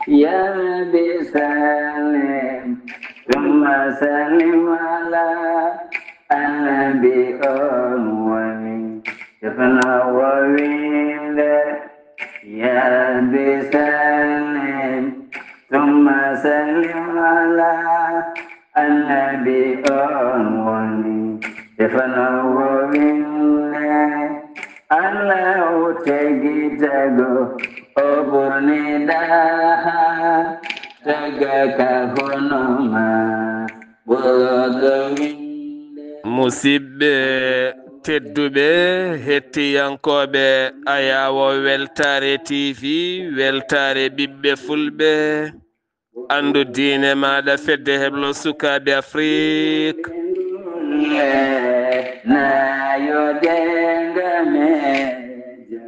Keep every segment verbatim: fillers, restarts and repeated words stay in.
يا رب سلم ثم سلم على النبي، on woni tefnoowo winnde. يا رب سلم ثم سلم على النبي، on woni tefnoowo winnde. Alla o tagi tago, o ɓurni ɗaha, tagaka hono ma, ɓurɗo winnde. Musidɓe tedduɓe, hettiyankooɓe Ayaawo Weltaare T V, Weltaare ɓiɓɓe Fulɓe, anndu diine maaɗa, fedde heblo sukaaɓe Afrik.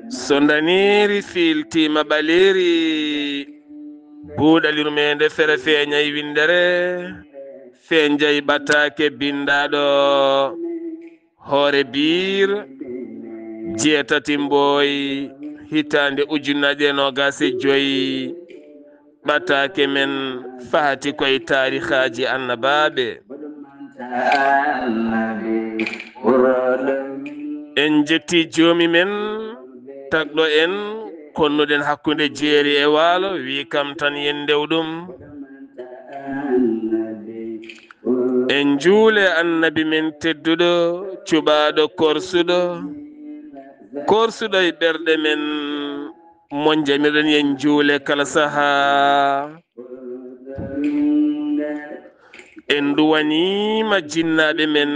So ndaniiri fiiltiima ɓaleeri, buuɗal yurmeende fere feeñay winndere, feeñjay ɓataake binndaaɗo. Hoore biir jeetati mbooy hitaande ujunnaaje noogaas e joy, ɓataake men fahati koye taarihaaji annabaaɓe. En njetti joomi men tagɗo en, konnuɗen hakkunde jeeri e waalo, wii kam tan yen ndew ɗum. En njuule annabi men tedduɗo, cuɓaaɗo korsuɗo, korsuɗo e ɓerɗe men, mo njamirɗen yen njuule kala sahaa. En nduwaniima jinnaaɓe men,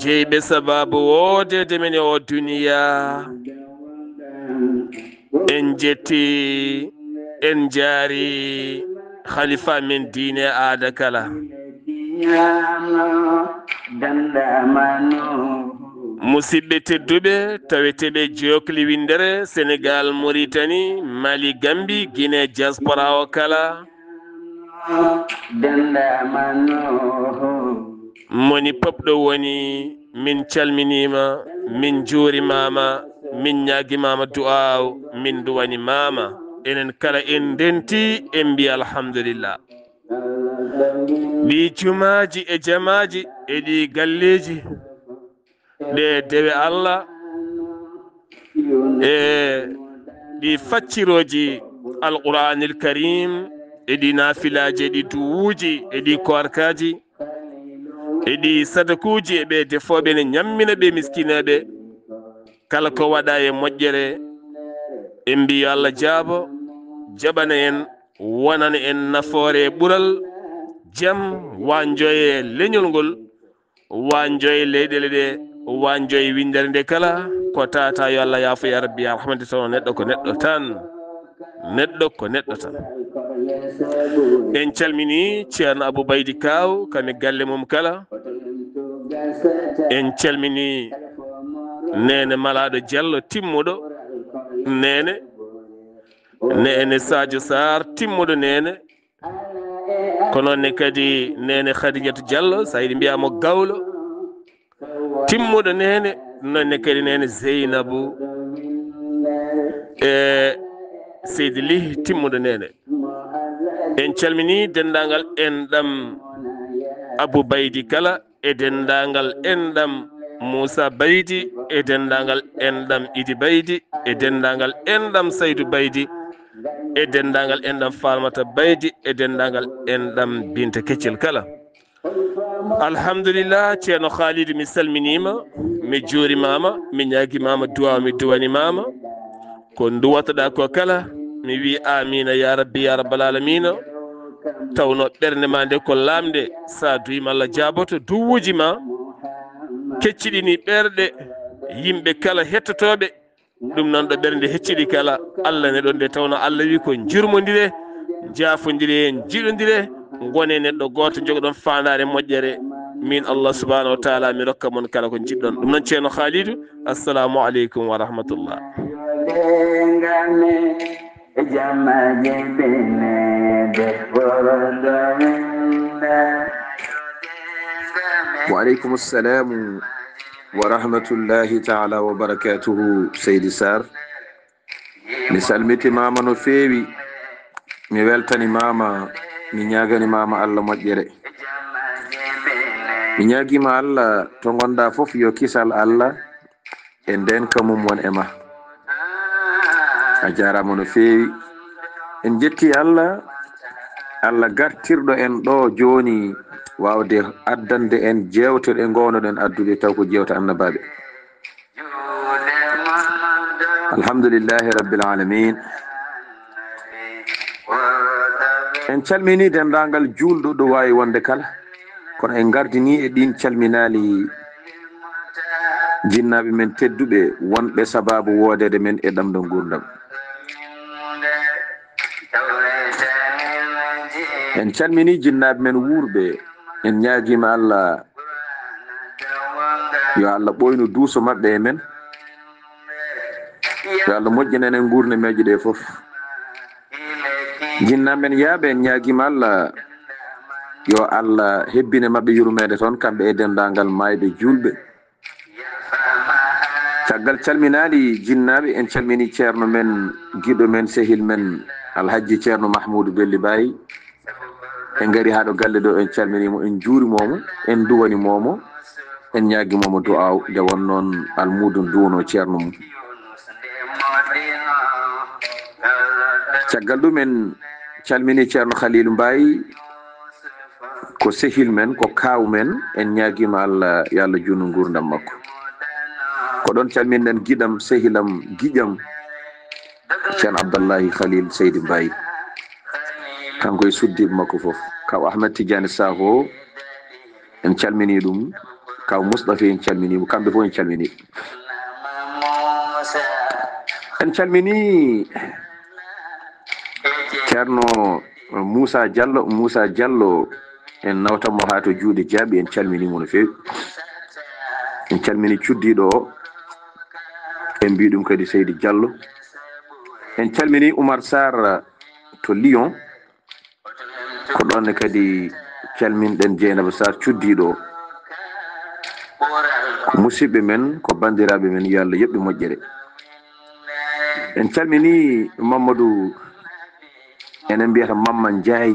jeyɓe sabaabu woodeede men e oo duniyaa. En njetti, en njaari halifa men diine aada kala. Musidɓe tedduɓe, taweteeɓe jokli winndere Senegal, Mauritanie, Mali, Gambie, Guinée, diaspora o kala. Moni pop ɗo woni, min calminiima, min njuurimaama, min ñaagimaama du'aaw, min nduwanimaama. Enen kala en ndenti, en mbiya alhamdulillah. Ɗi jumaaji e jamaaji e ɗi galleeji, ɗe dewe Allah e ɗi faccirooji Alqur'aanil Kariim e ɗi naafilaaji e ɗi duwuuji e ɗi koorkaaji e ɗi sadakuuji e ɓe defooɓe ne ñammina ɓe miskineeɓe. Kala ko waɗa e moƴƴere, en mbi yo Allah jaabo, jaɓana en, wonana en nafoore e ɓural, jam, waanjoye leñol ngol, waanjoye leyɗeele ɗe, waanjoye winndere nde kala, ko tata yo Allah yaafo ya Rabbi ya Rahman, taw neɗɗo ko neɗɗo tan. Neɗɗo ko neɗɗo tan. En calmini Ceerno Abou Baydi Kaaw, kam e galle mum kala. En calmini Neene Malaaɗo Jallo timmuɗo, Neene, Neene Sadio Sarr timmuɗo, Neene. Ko noon ne kadi Neene Khadijatou Jallo, Saydi mbiya mo Gawlo. Timmuɗo Neene, noon ne kadi Neene Zeynabou e Seydi Lih timmuɗo Neene. En calmini denndaangal enɗam Abou Baydi kala, e denndaangal enɗam Moussa Baydi, e denndaangal enɗam Idi Baydi, e denndaangal enɗam Saydou Baydi, e denndaangal enɗam Farmata Baydi, e denndaangal enɗam Binta Keccel kala. Alhamdulillah, Ceerno Khalidou, mi salminiima, mi juurimaama, mi ñaagimaama duwaaw, mi duwanimaama. Ko nduwatoɗaa ko kala, mi wi amiina ya Rabbi ya Rabbal Aalamiina. Tawno ɓernde ma nde ko laamnde, sa duyima Allah jaaboto duwuuji ma, kecciɗini ɓerɗe yimɓe kala hettotooɓe. Ɗum noon ɗo ɓernde hecciɗi kala, Allah ne ɗon nde tawno Allah wi ko njurmondire, njaafondire, njiɗondire, ngone neɗɗo gooto, njogoɗon faandaare moƴƴere. Min Allah subhanahu wa taala mi rokka mon kala ko njiɗɗon. Ɗum noon Ceerno Khalidou, assalamu aleykum wa rahmatullah. Wa aleykum assalamu wa rahmatullahi taala wa barakatuhu, Seydi Sarr. Mi salmitimaama no feewi. Mi weltanimaama, mi ñaaganimaama Allah moƴƴere. Mi ñaagiima Allah, to ngonɗaa fof, yo kisal Allah e ndeenka mum won e ma. A jaaraama no feewi. En njetti Allah, Allah gartirɗo en ɗo jooni, waawde addande en jeewte ɗe ngoownoɗen addude, taw ko jeewte annabaaɓe. Alhamdulillahi rabbil alamin. En calmini denndaangal juulɗo ɗo waawi wonde kala, kono en ngardini e ɗiin calminaali jinnaaɓe men tedduɓe wonɓe sabaabu woodeede men e ɗamɗo nguurndam. En calmini jinnaaɓe men wuurɓe, en ñaagiima Allah yo Allah ɓooynu duuso maɓɓe e men. Yo Allah moƴƴinan en nguurnameeje ɗe fof. Jinnaaɓe men yaaɓe, en ñaagiima Allah yo Allah hebbine maɓɓe yurmeende toon, kamɓe e denndaangal maayɓe juulɓe. Caggal calminaali jinnaaɓe, en calmini ceerno men, giɗo men, sehil men, Alhajji Ceerno Mahmuudu Belli Baay. En ngari haa ɗo galle ɗo, en calminii mo, en njuurimoo mo, en nduwanimoo mo, en ñaagimoo mo du'aaw, nde won noon almuudo nduwno ceerno mum. Caggal ɗum, en calminii ceerno Khalilu Mbaye, ko sehil men, ko kaaw men, en ñaagiima Allah, yo Allah juutnu nguurndam makko. Ko ɗoon calminɗen giɗam, sehilam, giƴam, Ceerno Abdallahi Khalil Seydi Mbaye, kanko e suddiiɓe makko fof. Kaw Ahmed Tidiane Sakho, en calminii ɗum. Kaw Mustafa, en calminii mo. Kamɓe fof en calminii ɓe. En calminii Ceerno Moussa Diallo. Moussa Diallo, en nawtan mo haa to juuɗe jaaɓi, en calminii mo no feewi. En calminii cuddiiɗo o, en mbii ɗum kadi Seydi Diallo. En calminii Oumar Sarr to Lyon. Ko ɗoon ne kadi calminɗen Dieynaba Sarr cuddiiɗo o. Ko musidɓe men, ko banndiraaɓe men, yo Allah yoɓ ɓe moƴƴere. En calminii Mamadou, enen mbiyata Mamma Ndiaye.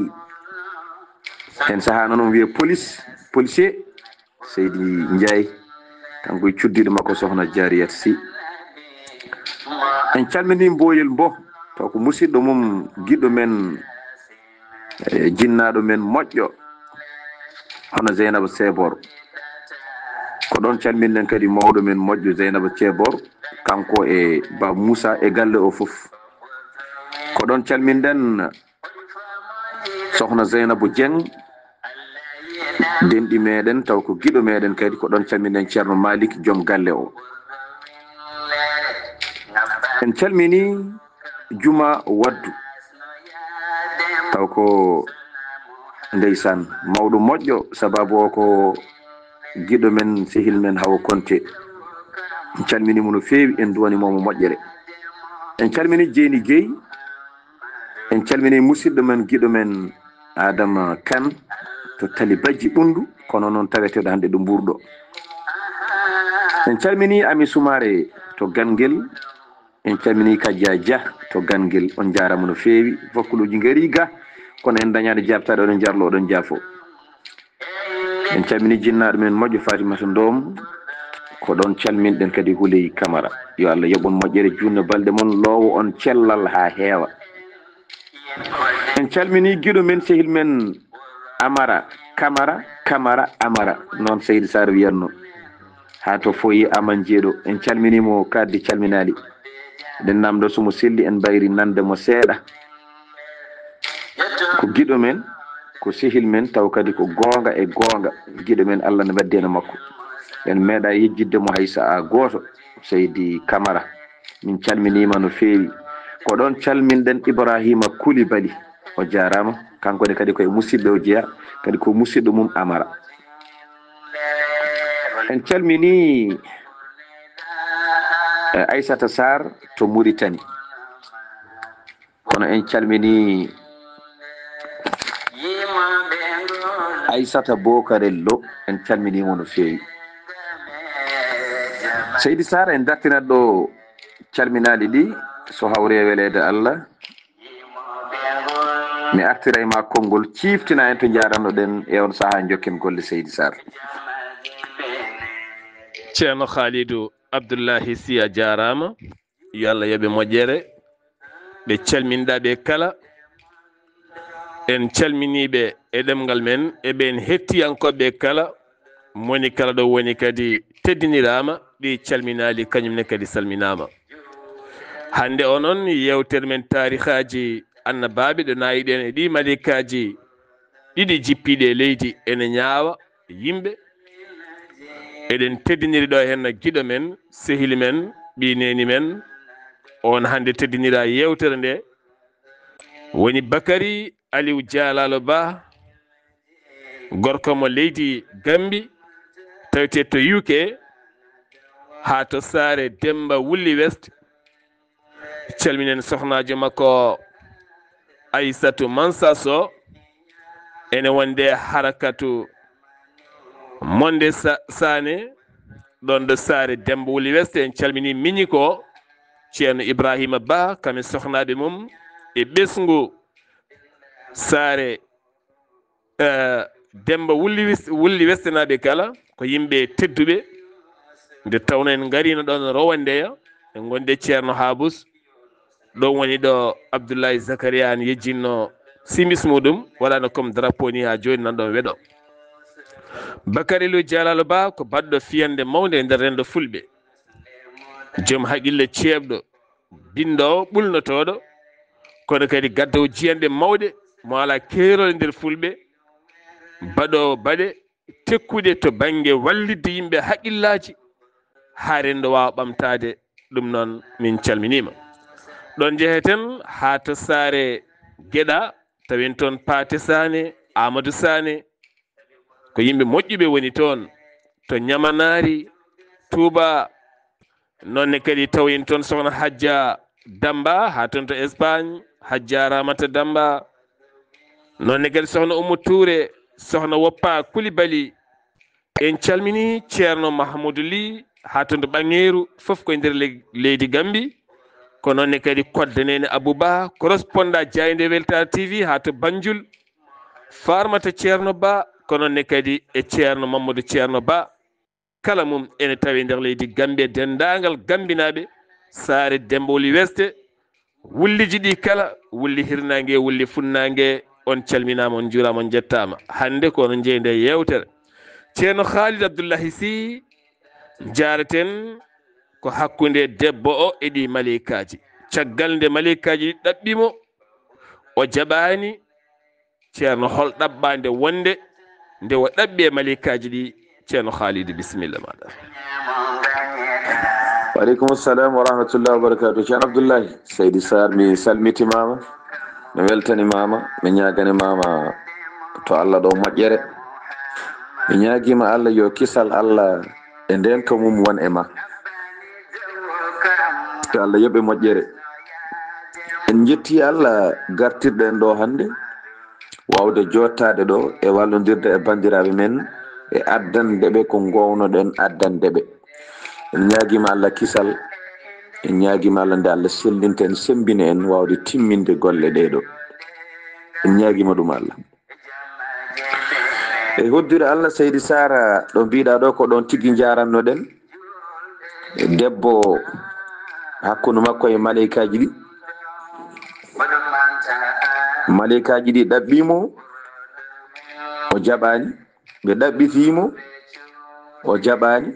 Heen sahaa noon on wiyee police, policier, Seydi Ndiaye. Kanko e cuddiiɗo makko Sokhna Jariyat Sy. En calminii Mboyel Mboh, taw ko musidɗo mum, giɗo men, e jinnaaɗo men moƴƴo, hono Zeynaba Sebor. Ko ɗoon calminɗen kadi mawɗo men moƴƴo Zeynaba Sebor, kanko e Ba Moussa e galle o fof. Ko ɗoon calminɗen Sokhna Zeynabu Dieng, denɗi meɗen, taw ko giɗo meɗen kadi, ko ɗoon calminɗen Ceerno Malick, joom galle o. En calminii Juma Waddu. Taw ko ndeysaan mawɗo moƴƴo, sababu o ko giɗo men, sehil men Hawa Konte. En calminii mo no feewi, en nduwanii mo moƴƴere. En calminii Jeeni Guèye, en calminii musidɗo men, giɗo men Adama Kane to Tali Bajji Ɓunndu, kono noon taweteeɗo hannde ɗo Mbuur ɗo. En calminii Ami Soumaré to Ganngel, en calminii Kadia Dia to Ganngel, on njaaraama no feewi. Fokkuluuji ngarii ga, kono en ndañaani jaabtaade, oɗon njarlo, oɗon njaafo. En calminii jinnaaɗo men moƴƴo Fatimata Ndom, ko ɗoon calminɗen kadi Huley Kamara. Yo Allah yoɓ on moƴƴere, juutna balɗe mon, loowa on cellal haa heewa. En calminii giɗo men, sehil men Amara Kamara, Kamara Amara, noon Seydi Sarr wiyatno. Haa to foyi Aman Jeeɗo, en calminii mo, kaddi calminaali. Eɗen namndo so mo selli, en mbayri nande mo seeɗa. Ko giɗo men, ko sehil men, taw kadi ko goonga e goonga. Giɗo men, Allah ne waddi en e makko. En meeɗaa yejjitde mo hay sahaa gooto, Seydi Kamara. Min calminiima no feewi. Ko ɗoon calminɗen Ibrahima Koulibaly. O jaaraama. Kanko ne kadi ko e musidɓe o jeyaa, kadi ko musidɗo mum Amara. En calminii, eh, Aissata Sarr to Mauritanie. Kono en calminii Aissata Bokarel Lo, en calminii mo no feewi. Seydi Sarr, en dartinat ɗo calminaali ɗi, so hawri e weleede Allah. Mi artira e ma konngol, ciiftina en to njaaranno-ɗen e on sahaa, njokken golle, Seydi Sarr. Ceerno Khalidou Abdoulahi Sy, a jaaraama. Yo Allah yoɓe moƴƴere. Ɓe calminɗaa ɓe kala, en calminii ɓe e ɗemngal men, e ɓeen hettiyankooɓe kala, moni kala ɗo woni kadi teddiniraama, ɗi calminaali, kañum ne kadi salminaama. Hannde o noon, yeewtere men taarihaaji annabaaɓe, ɗo naayi-ɗen e ɗi maleykaaji ɗiɗi jippiiɗi e leydi ene ñaawa yimɓe. Eɗen teddiniri ɗo heen giɗo men, sehil men, ɓii neeni men, on hannde teddinira yeewtere nde, woni Bakary Aliou Dialalo Ba, gorko mo leydi Gambi, tawetee to U K, haa to saare Demba Wulli West. Calminen sohnaajo makko Aissatou Mansa Sow, ene wonde harakatu Monde Sa-, Sane, ɗon ɗo saare Demba Wuli West. En calmini miñiko Ceerno Ibrahima Ba, kam e sohnaaɓe mum e ɓesngu saare, eh, Demba Wulli Wis-, Wulli Westenaaɓe kala, ko yimɓe tedduɓe. Nde tawno en ngariino ɗon Rowandeya, e gonde Ceerno Habus, ɗon woni ɗo Abdoulaye Zakaria an yejjinno simis muɗum, waɗano comme drapeau ni haa jooni nan ɗon weɗo. Bakary Lo Jalalo Ba ko baɗɗo fiyande mawnde e nder renndo Fulɓe. Joom haqille ceeɓɗo, binndoowo ɓulnotooɗo, kono kadi gaddowo jiyanɗe mawɗe mo alaa keerol e nder Fulɓe, baɗoowo baɗe tekkuɗe to bannge wallitde yimɓe haqillaaji haa renndo waawa ɓamtaade. Ɗum noon, min calminiima. Ɗon njeheten haa to saare Geɗa, tawen toon Paate Saane, Amadou Saane, ko yimɓe moƴƴuɓe woni toon, to Ñamanaari, Tuuba. Noon ne kadi tawen toon sohna Hajja Damba, haa toon to Espagne, Hajja Ramata Damba. Noon ne kadi sohna Oumou Touré, sohna Woppa Koulibaly. En calmini Ceerno Mahamoudou Ly, haa toon to Ɓaŋŋeeru, fof ko e nder le-, leydi Gambi. Ko noon ne kadi Kodda Neene Abou Ba, correspondant Jaaynde Weltaare T V, haa to Banjul. Farmata Ceerno Ba, ko noon ne kadi e Ceerno Mamadou Ceerno Ba. Kala mum ene tawi nder leydi Gambie, denndaangal Gambinaaɓe, saare Demba Wuli Weste, wulliji ɗi kala, wulli hirnaange, wulli funnaange, on calminaama, on njuuraama, on njettaama. Hannde ko onon njeyi nde yeewtere. Ceerno Khalid Abdullahi Sy, njaareten ko hakkunde debbo o e ɗi maleykaaji. Caggal nde maleykaaji ɗi ɗaɓɓi mo, o jaɓaani. Ceerno, hol ɗaɓɓaande wonde nde o ɗaɓɓi e maleykaaji ɗi? Ceerno Khalid, bisimilla maaɗa. Waaleykum salam wa rahmatullahi wa barakatuh. Ceerno Abdullahi, Seydi Sarr, mi salmitimaama, mi weltanimaama, mi ñaagani maama to Allah ɗo moƴƴere. Mi ñaagiima Allah yo kisal Allah e ndeenka mum won e ma. Yo Allah yoɓe moƴƴere. En njetti Allah gartirɗo en ɗo hannde, waawde jooɗtaade ɗo e wallondirde e banndiraaɓe men e addande ɓe ko ngoownoɗen addande ɓe. En ñaagiima Allah kisal, en ñaagiima Allah nde Allah sellinta en, semmbina en waawde timminde golle ɗee ɗo. En ñaagiima ɗum Allah. E hoddire Allah, Seydi Sara, ɗo mbiɗa ɗo ko ɗon tigi njarannoɗen. Debbo hakkunde makko e maleykaaji ɗi. Maleykaaji ɗi ɗaɓɓi mo, o jaɓaani. Ɓe ɗaɓɓitii mo, o jaɓaani.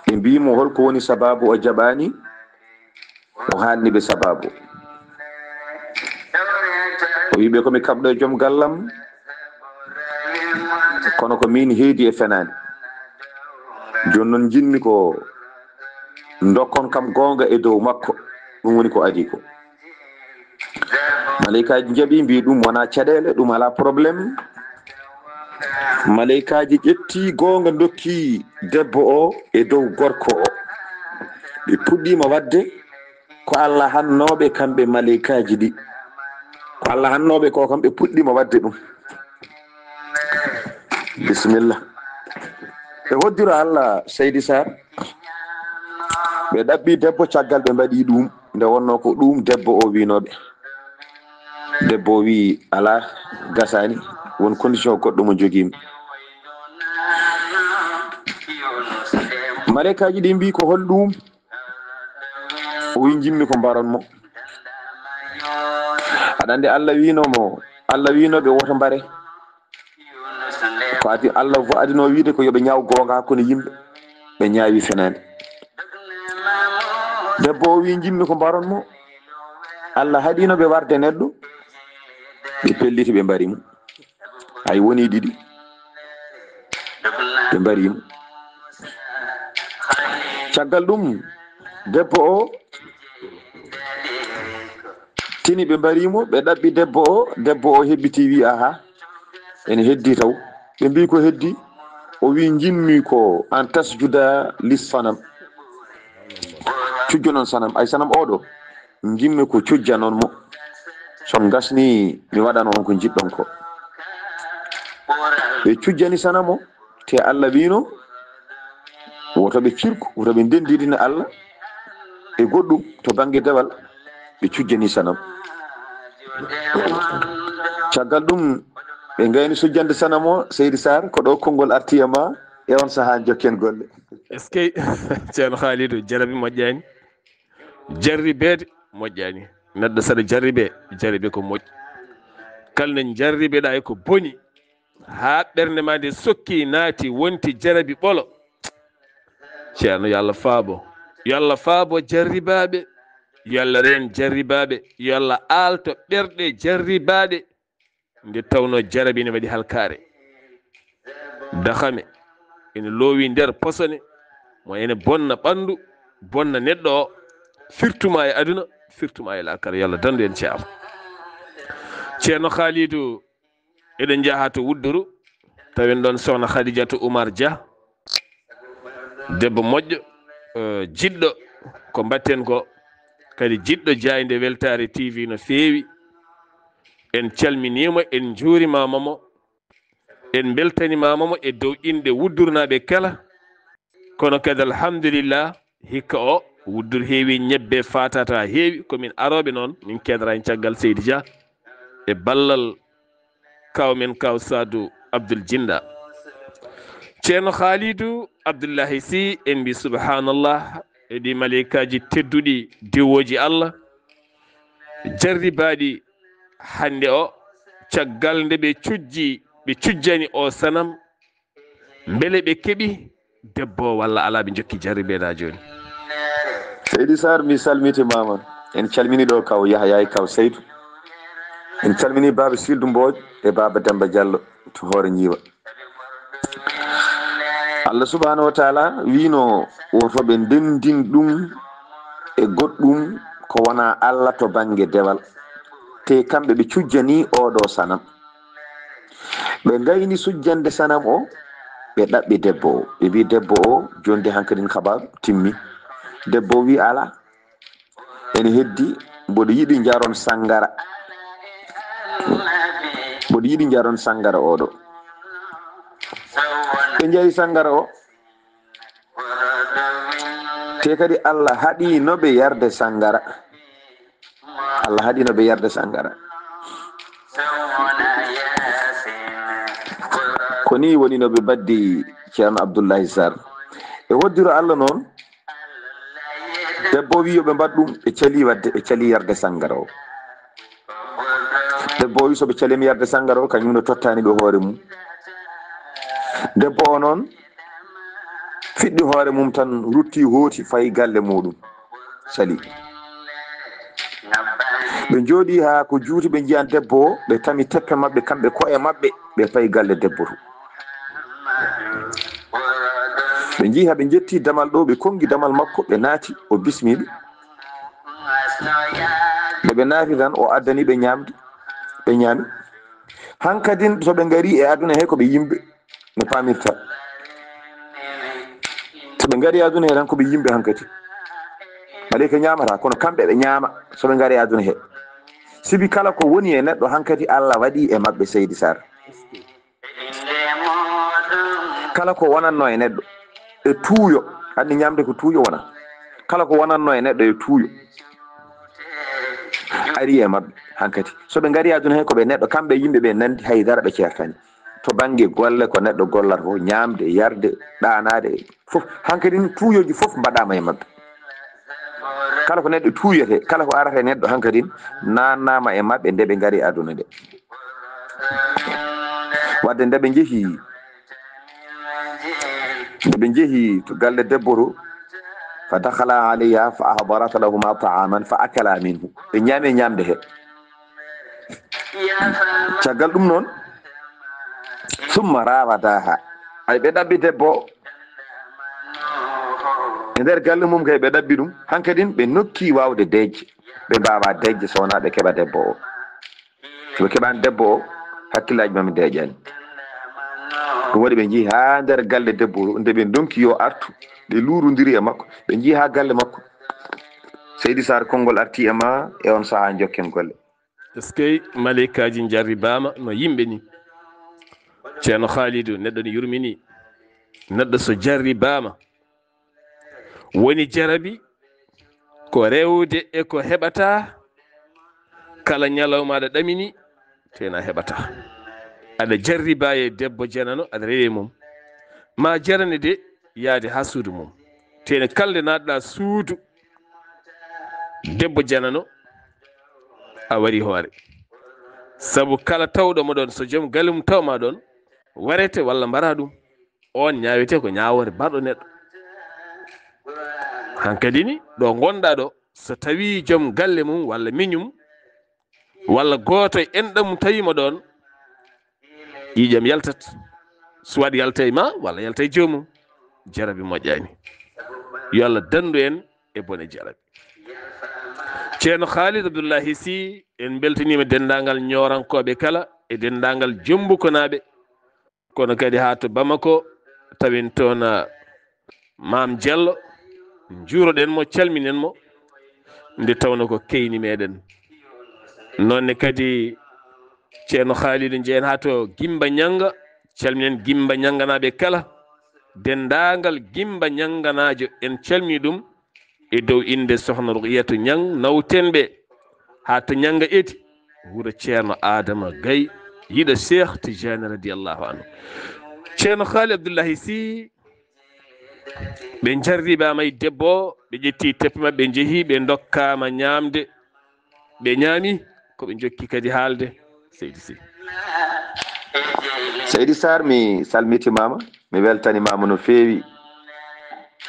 Ɓe mbii mo, holko woni sababu o jaɓaani? O haalni ɓe sababu. O wii ɓe, ko mi kaɓɗo e joom gallam, kono ko min heedi e fenaande. Jooni noon, njiɗmi ko ndokkon kam goonga e dow makko. Ɗum woni ko adii ko. Maleykaaji njaɓi, mbii ɗum wonaa caɗeele, ɗum alaa problème. Maleykaaji ƴetti goonga, ndokki debbo o e dow gorko o. Ɓe puɗɗiima waɗde ko Allah hannooɓe, kamɓe maleykaaji ɗi. Ko Allah hannooɓe ko, kam ɓe puɗɗiima waɗde ɗum. Bisimilla. Ɓe hoddiro Allah, Seydi Sarr. Ɓe ɗaɓɓi debbo, caggal ɓe mbaɗi ɗum, nde wonnoo ko ɗum debbo o wiinooɓe. Debbo o wii, "Alaa, gasaani, won condition goɗɗo mo jogiimi." Maleykaaji ɗi mbii, "Ko hol ɗum?" O wii, "Njimmi ko mbaron mo." Aɗa anndi Allah wiino mo, Allah wiino ɓe woto mbare. Ko adi Allah fo adino wiide ko yo ɓe ñaaw goonga hakkunde yimɓe, ɓe ñaawi fenaande. Debbo o wii, "Njimmi ko mbaron mo." Allah haɗino ɓe warde neɗɗo, ɓe pelliti, ɓe mbari mo. Hay woni ɗiɗi, ɓe mbari mo. Caggal ɗum, debbo o tini, ɓe mbari mo, ɓe ɗaɓɓi debbo o, debbo o heɓɓiti, wii, "Aha, ene heddi taw." Ɓe mbii, "Ko heddi?" O wii, "Njimmi ko an tasjuda lis sanam, cujjonon sanam, ay sanam oɗo, njimmi ko cujjanon mo, so on ngasni, mi waɗano on ko njiɗɗon ko." Ɓe cujjani sanam o, te Allah wiino, woto ɓe cirku, woto ɓe ndenndidina Allah e goɗɗum to bannge dewal, ɓe cujjani sanam. Caggal ɗum, ɓe ngayni sujjande sanam o, Seydi Sarr, ko ɗo konngol arti e ma, e on sahaa jokken golle. Est-ce que Ceerno Khalidou, jarabi moƴƴaani? Jarribeede moƴƴaani. Neɗɗo saɗa jarribe, jarribe ko moƴƴi. Kala nde jarribeɗaa e ko boni, haa ɓernde ma nde sokki naati, wonti jarabi ɓolo. Ceerno, yo Allah faabo. Yo Allah faabo jarribaaɓe. Yo Allah reen jarribaaɓe. Yo Allah aalto ɓerɗe jarribaaɗe. Nde tawnoo jarabi ne waɗi halkaare. Dahame ene loowi nder posone, mo ene bonna ɓanndu, bonna neɗɗo o, firtuma e aduna, firtuma e laakara. Yo Allah dandu en ceerno. Ceerno Khalidou, eɗen njaha to Wudduru, tawen ɗon Sokhna Khadijatou Oumar Dia, debbo moƴƴo, eh, jiɗɗo ko mbaɗten ko, kadi jiɗɗo jaaynde Weltaare T V no feewi. En calminiima, en njuurimaama mo, en mbeltanimaama mo e dow innde Wuddurnaaɓe kala. Kono kadi, alhamdulillah, hikka o Wuddur heewi ñebbe, faatataa heewi. Ko min arooɓe noon, min keedora heen caggal Seydi Dia e ballal kaaw men, kaaw Saadu Abdul Jinda. Ceerno Khalidou Abdullahi Sy, en mbi subhanallah e ɗi maleykaaji tedduɗi, diwooji Allah, jarribaaɗi hannde o, caggal nde ɓe cujji, ɓe cujjani o sanam, mbele ɓe keɓi debbo walla alaa, ɓe njokki jarribeeɗa jooni? Seydi Sarr, mi salmitimaama. En calmini ɗo kaw Yahya e kaw Seydou. En calmini baaba Sildu Mbooj e baaba Demba Diallo to Hoore Ñiiwa. Allah subhanahu wa taala wiino woto ɓe ndendin ɗum e goɗɗum ko wona Allah to bannge dewal. Te kamɓe ɓe cujjani oɗo sanam. Ɓe ngayni sujjande sanam o, ɓe ɗaɓɓi debbo o. Ɓe mbi debbo o, "Jonde hankadin kabaaru timmi." Debbo o wi, "Alaa, ene heddi, mboɗo yiɗi njaron sanngara. Mboɗo yiɗi njaron sanngara oɗo." Ɓe njari sanngara o. Te kadi Allah haɗino ɓe yarde sanngara. Allah haɗino ɓe yarde sanngara. Ko ni woni no ɓe mbaddi Ceerno Abdullahi Sarr. E hoddiro Allah noon, debbo o wi yo ɓe mbaɗ ɗum, ɓe cali wadde, ɓe cali yarde sanngara o. Debbo o wi so ɓe calima yarde sanngara o, kañum ne tottani ɓe hoore mum. Debbo o noon fiɗɗi hoore mum tan, rutti, hooti, fayi galle muɗum, sali. Ɓe njooɗi haa ko juuti, ɓe njiyan debbo o, ɓe tami teppe maɓɓe, kamɓe ko'e maɓɓe, ɓe payi galle debbo to. Ɓe njihi haa ɓe njetti damal ɗo, ɓe konngi damal makko, ɓe naati, o bismiiɓe. Nde ɓe naati tan, o addani ɓe ñaamde, ɓe ñaami. Hankadin, so ɓe ngari e aduna he, ko ɓe yimɓe, no paamirta. So ɓe ngari e aduna he tan, ko ɓe yimɓe hankadi. Maleyka ñaamata, kono kamɓe ɓe ñaama, so ɓe ngari e aduna he. Sibi kala ko woni e neɗɗo hankadi, Allah waɗi e maɓɓe, Seydi Sarr. Kala ko wonatno e neɗɗo e tuuyo, anndi ñaamde ko tuuyo wona. Kala ko wonatno e neɗɗo e tuuyo, a Ngari e maɓɓe hankadi. So ɓe ngari aduna he, ko ɓe neɗɗo, kamɓe yimɓe ɓe nandi, hay dara ɓe ceertani. To bannge golle, ko neɗɗo gollata fof, ñaamde, yarde, ɗaanaade, fof. Hankadi ni, tuuyooji fof mbaɗaama e maɓɓe. Kala ko neɗɗo tuuyete, kala ko arata e neɗɗo hankadi, naannaama e maɓɓe nde ɓe ngari aduna nde. Wadde nde ɓe njehi, nde ɓe njehi to galle debbo to, fa dakhala alayha fa ahdarat lahuma ta'aman fa akala minhu. Ɓe ñaami e ñaamde he. Caggal ɗum noon, summa rawadaha. Ay, ɓe ɗaɓɓi debbo o. E nder galle mum kay ɓe ɗaɓɓi ɗum. Hankadin ɓe nokki waawde deeƴde. Ɓe mbaawaa deeƴde so wonaa ɓe keɓa debbo o. So ɓe keɓaani debbo o, hakkillaaji maɓɓe ndeeƴaani. Ɗum waɗi ɓe njehi haa nder galle debbo o. Nde ɓe ndonki yo artu, ɓe luurondiri e makko. Ɓe njehi haa galle makko. Seydi Sarr, konngol arti e ma e on sahaa, njokken golle. Eskey, maleykaaji jarribaama no yimɓe ni. Ceerno Khalidou, neɗɗo ne yurmini. Neɗɗo so jarribaama, woni jarabi ko rewde e ko heɓata. Kala ñalawma aɗa ɗamini, tena heɓata. Aɗa jarriba e debbo janano, aɗa rewi e mum. Ma jarane de yaade haa suudu mum. Tene kalde naatɗa suudu debbo janano, a wari hoore. Sabu kala tawɗo mo ɗon, so joom galle mum tawma ɗon, warete walla mbara ɗum. On ñaawete ko ñaawoore barɗo neɗɗo. Hankadi ni, ɗo ngonɗa ɗo, so tawi joom galle mum walla miñum walla gooto e enɗam mum tawi mo ɗon, ƴiiƴam yaltat. Soit yalta e ma walla yalta e joomum. Jarabi moƴƴaani. Yo Allah danndu en e bone jarabi. Ceerno Khalid Abdullahi Sy, en mbeltaniima denndaangal Ñoorankooɓe kala e denndaangal Jombukonaaɓe, kono kadi haa to Bamako, tawen toon, ah, Maam Diallo, njuuroɗen mo, calminen mo, nde tawno ko keyni meɗen. Noon ne kadi Ceerno Khalidou, njehen haa to Gimba Ñannga, calminen Gimba Ñannganaaɓe kala, denndaangal Gimba Ñannganaajo, en calmini ɗum e dow innde Sohna Ruqiyatu Ñang, nawten ɓe haa to Ñannga Edi, wuro Ceerno Adama Gay, yiɗo Cheikh Tidiane radiyallahu anhu. Ceerno Khalid Abdullahi Sy, ɓe jarribaama e debbo, ɓe ƴetti teppe maɓɓe, ɓe njehi, ɓe ndokkaama ñaamde, ɓe ñaami, ko ɓe njokki kadi haalde. Seydi Sy. Seydi Sarr, mi salmitimaama, mi weltanimaama no feewi.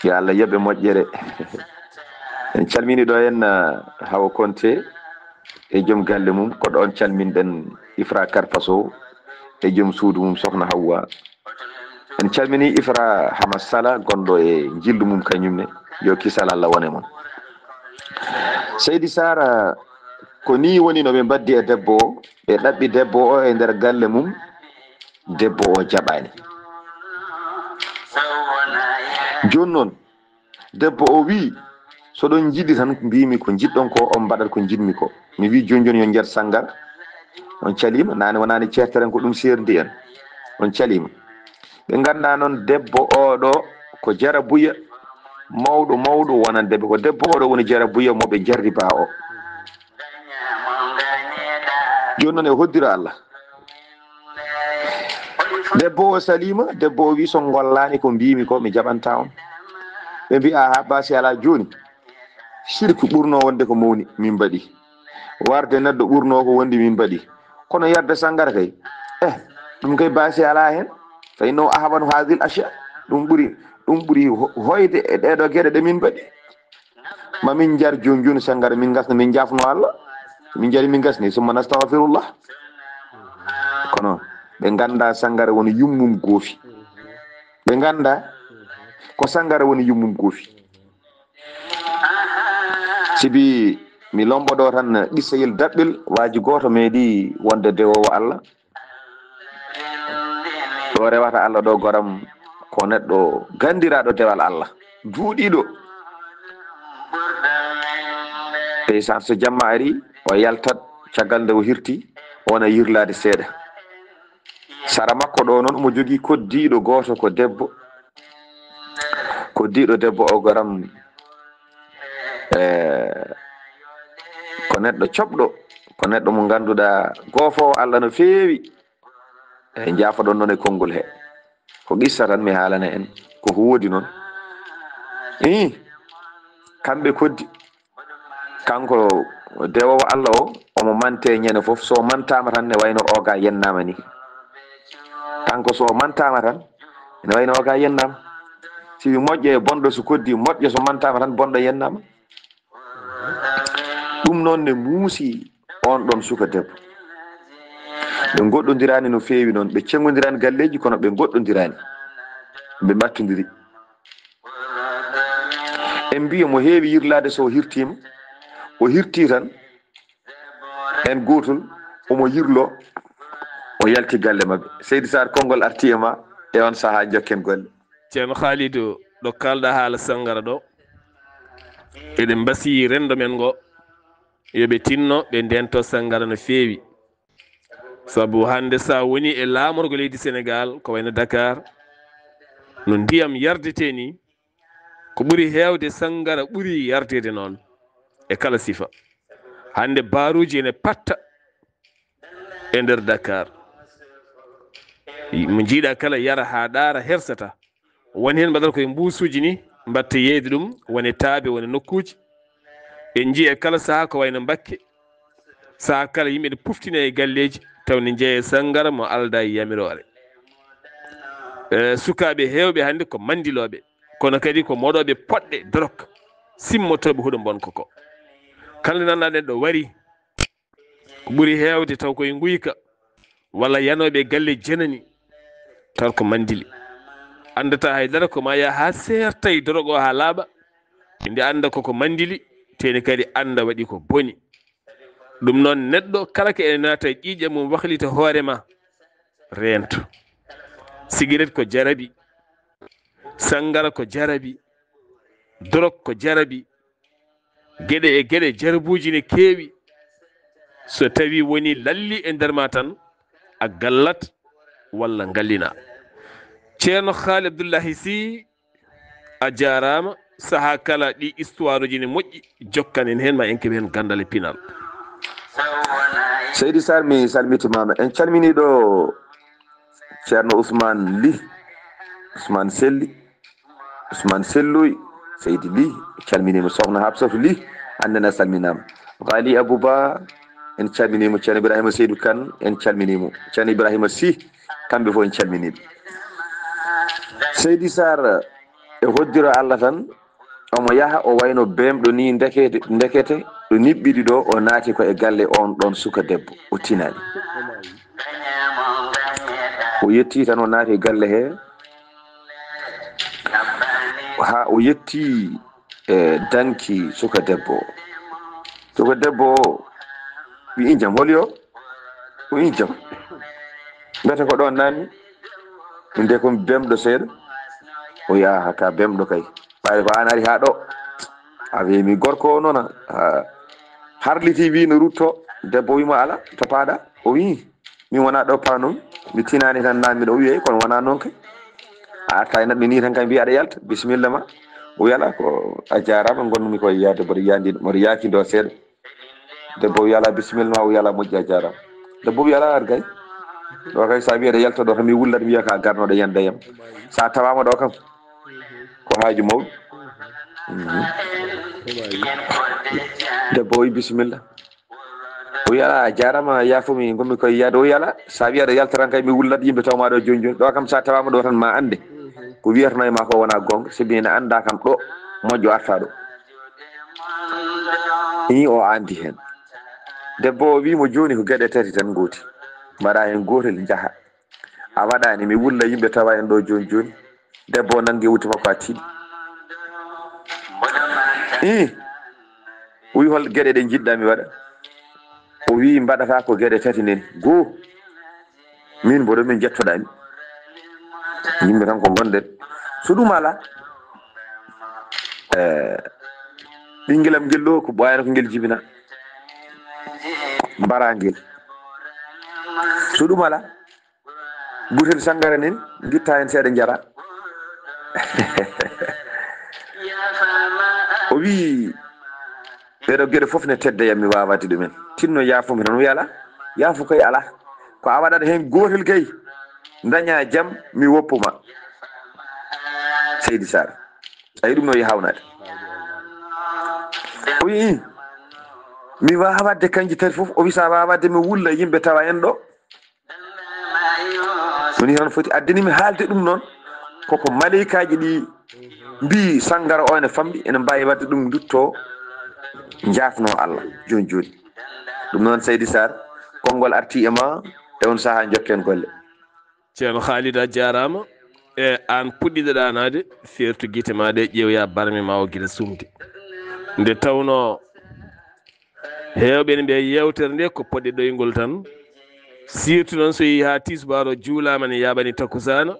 Yo Allah yoɓe moƴƴere. En calmini ɗo en, ah, Hawa Konte e joom galle mum, ko ɗoon calminɗen Ifra Karfaso e joom suudu mum Sohna Hawwa. En calmini Ifra Hama Sala, gonɗo e njillu mum kañum ne. Yo kisal Allah wone mon. Seydi Sarr, ko nii woni no ɓe mbaddi e debbo o, ɓe ɗaɓɓi debbo o e nder galle mum, debbo o jaɓaani. Jooni noon, debbo o wii, "So ɗon njiɗi tan, mbiimi ko njiɗɗon ko, on mbaɗat ko njiɗmi ko." Mi wii, "Jooni jooni yo njar sangara." On caliima, naane wonaani ceerteren, ko ɗum seerndi en. On caliima. Ɓe nganndaa noon debbo o ɗo ko jarabuya, mawɗo, mawɗo wonan debbo. Ko debbo o ɗo woni jarabuya mo ɓe jarriba o. Jooni noon e hoddira Allah. Debbo o saliima, debbo o wii, "So ngollaani ko mbiimi ko, mi jaɓanta on." Ɓe mbi, "Aha, basi alaa jooni. Sirku ɓurno wonde ko mawni, min mbaɗi. Warde neɗɗo ɓurno ko wonde, min mbaɗi. Kono yarde sangara kay, eh, ɗum kay basi alaa hen. Fa innahu ahwanu hadhil ashya. Ɗum ɓuri, ɗum ɓuri ho-, hoyde e ɗeɗo geɗe ɗe min mbaɗi. Ma min njar jooni jooni sangara, min ngasna, min njaafno Allah. Min njari, min ngasni, summa nastaghfirullah." Kono ɓe nganndaa sangara woni yummum goofi. Ɓe nganndaa ko sangara woni yummum goofi. Sibi mi lombo ɗo tan qissayel daɓɓel, waaji gooto meeɗi wonde dewoowo Allah. Ɗo rewata Allah ɗo, goram, ko neɗɗo ganndiraaɗo dewal Allah, duuɗiiɗo. Ndeysaan, so jamma ari, o yaltat, caggal nde o hirti, o wona yirlaade seeɗa. Sara makko ɗo noon, omo jogii koddiiɗo gooto, ko debbo. Koddiiɗo debbo o, goram, e, ko neɗɗo coɓɗo. Ko neɗɗo mo ngannduɗaa goofoowo Allah no feewi. Eyi, njaafoɗon noon e konngol he. Ko qissa tan mi haalana en. Ko ko woodi noon. Ii, kamɓe koddi. Kanko dewoowo Allah o, omo mante ñande fof. So mantaama tan ne wayno oga yennaama ni. Kanko so mantaama tan, ne wayno oga yennaama. Si moƴƴo e bonɗo so koddi, moƴƴo so mantaama tan, bonɗo yennaama. Ɗum noon ne muusi on ɗon suka debbo. Ɓe ngoɗɗondiraani no feewi noon. Ɓe cenngondirani galleeji, kono ɓe ngoɗɗondiraani. Ɓe mbattondiri. En mbiya mo heewi yirlaade so o hirtiima. O hirtii tan, heen gootol, omo yirloo, o yalti galle maɓɓe. Seydi Sarr, konngol arti e ma e on sahaa, njokken golle. Ceerno Khalidou, ɗo kaalɗaa haala sanngara ɗo, eɗen mbasiyii renndo men ngo, yo ɓe tinno, ɓe ndeento sanngara no feewi. Sabu hannde so a woni e laamorgo leydi Senegaal, ko wayno Dakar, no ndiyam yardetee ni, ko ɓuri heewde sanngara ɓuri yardeede noon e kala sifa. Hannde baaruuji ene patta e nder Dakar. Mo njiiɗaa kala yara haa ɗaara, hersata. Won heen mbaɗata koye mbuusuuji ni, mbatta yeeyde ɗum, wone taabe, wone nokkuuji. En njii e kala sahaa ko wayno Mbakke. Sahaa kala yimɓe ne puftina e galleeji, taw ne njeeya sanngara mo aldaa e yamiroore. E, sukaaɓe heewɓe hannde ko manndilooɓe, kono kadi ko moɗooɓe poɗɗe, dorok, simmotooɓe huɗo mbonko ko. Kala nde nanɗaa neɗɗo wari, ko ɓuri heewde taw koye nguyka, walla yanooɓe galle jenani, taw ko manndili. Anndata hay dara, ko ma yaha haa seerta e dorok o haa laaɓa, nde annda koko manndili, teni kadi annda waɗi ko boni. Ɗum noon, neɗɗo kala ko ene naata e ƴiiƴam mum, waklita hoore ma, reento. Sigaret ko jarabi, sanngara ko jarabi, dorok ko jarabi, geɗe e geɗe jarabuuji ne keewi. So tawi woni lalli e nder ma tan, a gallat walla ngallina. Ceerno Khaali Abdullahi Sy, a jaaraama. Sahaa kala ɗi histoire uji ne moƴƴi, jokkan en heen, ma en keɓ heen ganndal e pinal. Seydi Sarr, mi salmitimaama. En calminii ɗo Ceerno Ousmane Ly, Ousmane Selli, Ousmane Selloy, Seydi Ly, calminiima. Sokhna Hafsatou Ly, aan ne a salminaama. Ghali Abouba, en calminiima. Ceerno Ibrahima Seydou Kane, en calminiima. Ceerno Ibrahima Sy, kamɓe fof en calminii ɓe. Seydi Sarr, e hoddiro Allah tan, omo yaha, o wayno beemɗo ni, ndekete, ndekete ɗo niɓɓiɗi ɗo, o naati ko e galle on ɗon suka debbo, o tinaani. O yetti tan, o naati e galle he, haa o yetti e danki suka debbo o. Suka debbo o wi'i, "Jam, holi o?" O wi'i, "Jam." Mbete ko ɗon naanni? Min de ko mi bemɗo seeɗa. O wi'i, "Aha, ka bemɗo kay. Ɓayde ko an ari haa ɗo." A wi'i, "Mi gorko o noon, a harliti, wi no rutto." Debbo wi'i mo, "Ala, to paaɗa." O wi'i, "Min wonaa ɗo paanumi, mi tinaani tan naammi ɗo." O wi'i, "Eey, kono wonaa noon kay. A arta e neɗɗo ni tan kay mbiya aɗa yalta, bisimilla ma." O wi'i, "Alaa, ko a jaaraama, ngonnumi ko e yahde, mboɗo yahdi, mboɗo yaakindo seeɗa." Debbo wi'i, "Alaa, bisimilla ma." O wi'i, "Alaa, moƴƴi, a jaaraama." Debbo wi'i, "Alaa, ar gay. Ɗo kay so a wi'i aɗa yalta ɗo tan mi wullat, mi wiya ka garnoɗo yande yam. So a tawaama ɗo kam, ko haaju mawɗo." Mhm. Debbo wi'i, "Bisimilla." O wi'i, "Alaa, a jaaraama, yaafo mi, ngonmi koye yahde." O wi'i, "Alaa, so a wi'i aɗa yalta tan kay mi wullat yimɓe taw ma ɗo jooni jooni. Ɗo kam so a tawaama ɗo tan ma annde ko wiyatnoo e ma ko wonaa goonga, sabi ene anndaa kam ɗo moƴƴo arta ɗo." Ii, o anndi heen. Debbo o wi'i mo, "Jooni ko geɗe tati tan ngooti. Mbaɗa heen gootel, njaha. A waɗaani, mi wulla yimɓe tawa en ɗo jooni jooni." Debbo o nanngi wutte makko, a tiiɗi. Ii, o wi'i, "Hol geɗe ɗe njiɗɗaa mi waɗa?" O wi'i, "Mbaɗata ko geɗe tati neni. Goo, min mboɗo min njettoɗaa mi. Yimɓe tan ko ngonɗen. So ɗum alaa, eh, ɓinngel am ngel ɗo ko ɓooyaani ko ngel jibina. Mbaraa ngel. So ɗum alaa, butel sanngara nen, ngitta heen seeɗa, njara." O wi'i, Ɗeɗo geɗe fof ne tedda yam, mi waawade ɗumen. Tinno yaafo mi tan, wi alaa. Yaafu kay alaa. Ko a waɗata heen gootel kay, daña jam, mi woppu ma. Seydi Sarr. Ayi, ɗum no e hawnaade. O wi, "Ii, mi waawaa waɗde kanji tati fof." O wi, "So a waawaa waɗde, mi wulla yimɓe tawa en ɗo." Woni heen foti addani mi haalde ɗum noon. Koko maleykaaji ɗi mbii sanngara o ene famɗi, ene mbaawi waɗde ɗum ndutto njaafno Allah jooni jooni. Ɗum noon, Seydi Sarr, konngol arti e ma e on sahaa, njokken golle. Ceerno Khalid, a jaaraama. E aan puɗɗiɗo ɗaanaade, feertu gite ma ɗe, ƴeewoya barme ma o gila sumde. Nde tawnoo heewɓe ene mbiya yeewtere nde ko poɗɗe ɗoyngol tan. Surtout noon so yehii haa tisbaar o juulaama ne yaaɓani takkusaana.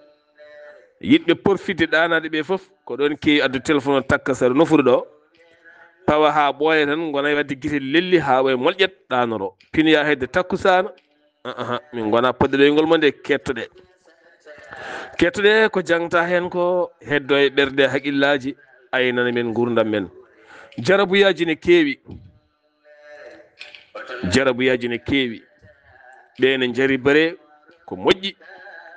Yiɗɓe porfitde ɗaanaade ɓe fof, ko ɗoon keewi addu téléphone o takka sara nofuru ɗo. Pawa haa ɓooya tan, ngona e waɗde gite lelli haa wayi moƴƴat ɗaanoro. Pinoya hedde takkusaana. Ahan, min ngona poɗɗe ɗoyngol mo nde kettoɗe. Kettoɗe ko jangta heen ko heddo e ɓernde haqqillaaji, aynana men nguurndam men. Jarabuyaaji ne keewi. Jarabuyaaji ne keewi. Ɓe ne jaribire ko moƴƴi,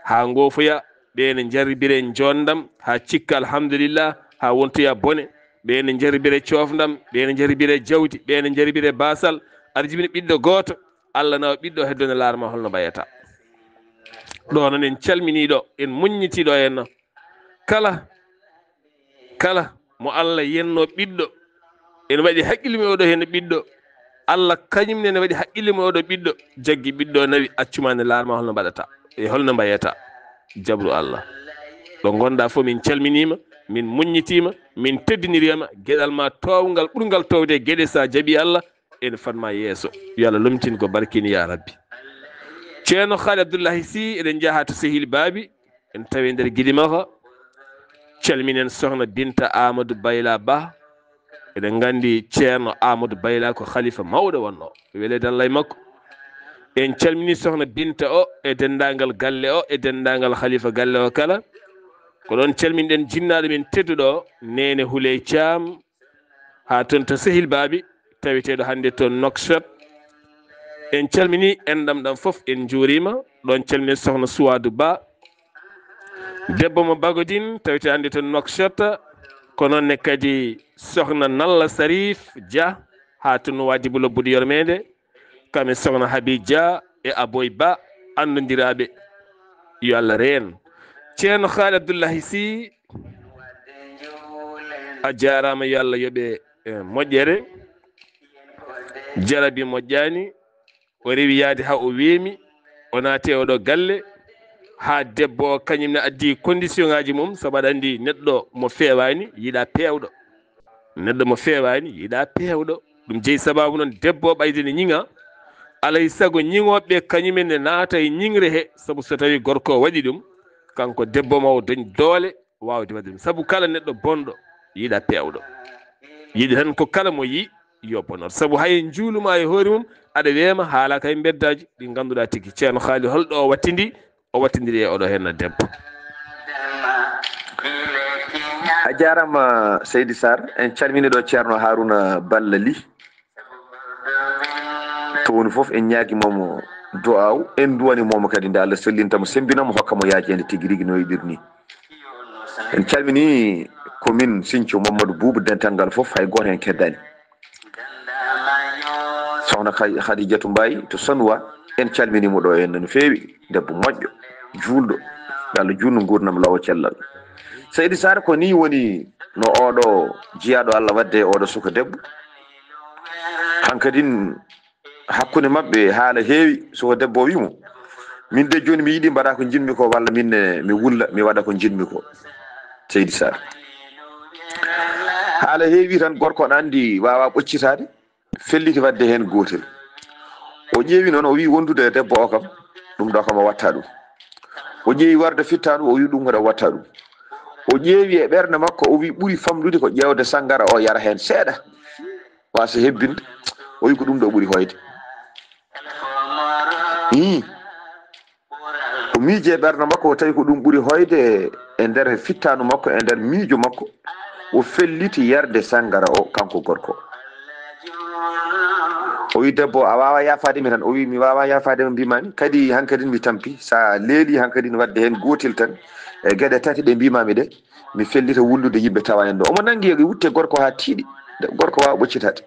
haa ngoofoya. Ɓe ne jaribire njoonndam, haa cikka alhamdulillah, haa wontoya bone. Ɓe ne jaribire coofndam, ɓe ne jaribire jawdi, ɓe ne jaribire baasal. Aɗa jibini ɓiɗɗo gooto, Allah nawa ɓiɗɗo heddo ne laara ma holno mbayata. Ɗo noon en calminii ɗo, en muññitii ɗo henna. Kala, kala mo Allah yenno ɓiɗɗo, ene waɗi haqqille mum e oɗo henna ɓiɗɗo. Allah kañum ne ne waɗi haqqille mum e oɗo ɓiɗɗo, jaggi ɓiɗɗo nawi, accuma ne laara ma holno mbaɗata e holno mbayata. Jabru Allah. Ɗo ngonɗa fof min calminiima, min muññitiima, min teddiniriima, geɗal ma toowngal ɓurngal toowde e geɗe, so a jaɓi Allah, ene fatma yeeso. Yo Allah lomtin ko barkini ya Rabbi. Ceerno Khaali Abdullahi Sy, eɗen njaha to sehil Baabi, en tawi nder gili makko. Calminen sohna Binta Amadou Bayla Ba. Eɗen nganndi Ceerno Amadou Bayla ko khalifa mawɗo wonno. Weleede Allah e makko. En calmini sohna Binta o e denndaangal galle o e denndaangal khalifa galle o kala. Ko ɗoon calminɗen jinnaaɗo men tedduɗo o, Neene Huley Caam, haa toon to sehil Baabi, taweteeɗo hannde toon Nouakchott. En calmini enɗam ɗam fof, en njuuriima. Ɗoon calmini sohna Suwaadu Ba, debbo mo Bagodin, taweteeɗo hannde toon Nouakchott. Ko noon ne kadi sohna Nalla Sarif Dia, haa toon Waadibu Lobbudu Yurmeende. Kam e sohna Habi Dia e Aboy Ba, anndondiraaɓe. Yo Allah reen. Ceerno Khaali Abdullahi Sy, a jaaraama, yo Allah yoɓe, eh, moƴƴere. Jarabi moƴƴaani, o rewi yahde haa o weemi, o naati e oɗo galle, haa debbo o kañum ne addi condition ŋaaji mum, sabu aɗa anndi neɗɗo mo feewaani yiɗa peewɗo. Neɗɗo mo feewaani yiɗa peewɗo. Ɗum jeyi sababu noon debbo o ɓayde ne ñiŋa. Alay sago ñiŋooɓe kañumen ne naata e ñiŋre he, sabu so tawi gorko o waɗi ɗum, kanko debbo ma o dañ doole waawde waɗde ɗum. Sabu kala neɗɗo bonɗo yiɗa peewɗo. Yiɗi tan ko kala mo yi yo bonor. Sabu hay njuuluma e hoore mum, aɗa weema, haala kay mbeddaaji ɗi ngannduɗaa tigi. Ceerno Khaali, holɗo o wattindi? O wattindiri e oɗo henna debbo. A jaaraama, Seydi Sarr. En calmini ɗo Ceerno Haruna Balla Ly. To woni fof, en ñaagi momo du'aaw, en duwani momo kadi nde Allah sellinta mo, sembina mo, hokka mo yaajeende tigi rigi no yiɗiri ni. En calmini ko min Sinthiou Mamadou Boubou, dental ngal fof, hay gooto en keddaani. Sohna Khay-, Khadijatu Mbaye to Sanoua, en calmini mo ɗo henna no feewi. Debbo moƴƴo, juulɗo, yo Allah juutnu nguurndam law cellal. Seydi Sarr, ko ni woni no oɗo jiyaaɗo Allah waɗde e oɗo suka debbo. Hankadin hakkunde maɓɓe haala heewi, suka debbo o wi mo, "Min de jooni mi yiɗi mbaɗa ko njiɗmi ko, walla min ne mi wulla, mi waɗa ko njiɗmi ko." Seydi Sarr. Haala heewi tan, gorko on anndi waawa ɓoccitaade. Felliti waɗde heen gootel. O ƴeewi noon, o wi wondude e debbo o kam, ɗum ɗo kam o watta ɗum. O ƴeewi warde fittaandu, o wi ɗum kadi o watta ɗum. O ƴeewi e ɓernde makko, o wi ɓuri famɗude ko ƴeewde sanngara o yara heen seeɗa. Wasa hebbinde, o wi ko ɗum ɗo ɓuri hoyde. Ii. O miiji e ɓernde makko, o tawi ko ɗum ɓuri hoyde e nder fittaandu makko, e nder miijo makko. O felliti yarde sanngara o, kanko gorko. O wi, "Debbo, a waawaa yaafaade mi tan?" O wi, "Mi waawaa yaafaade ma, mbiimaami." Kadi hankadin mi tampi. So a leelii hankadin waɗde heen gootel tan e geɗe tati ɗe mbiimaami ɗe, mi fellita wullude yimɓe tawa en ɗo. Omo nanngi yoga wutte gorko haa tiiɗi. Gorko waawa ɓoccitaade.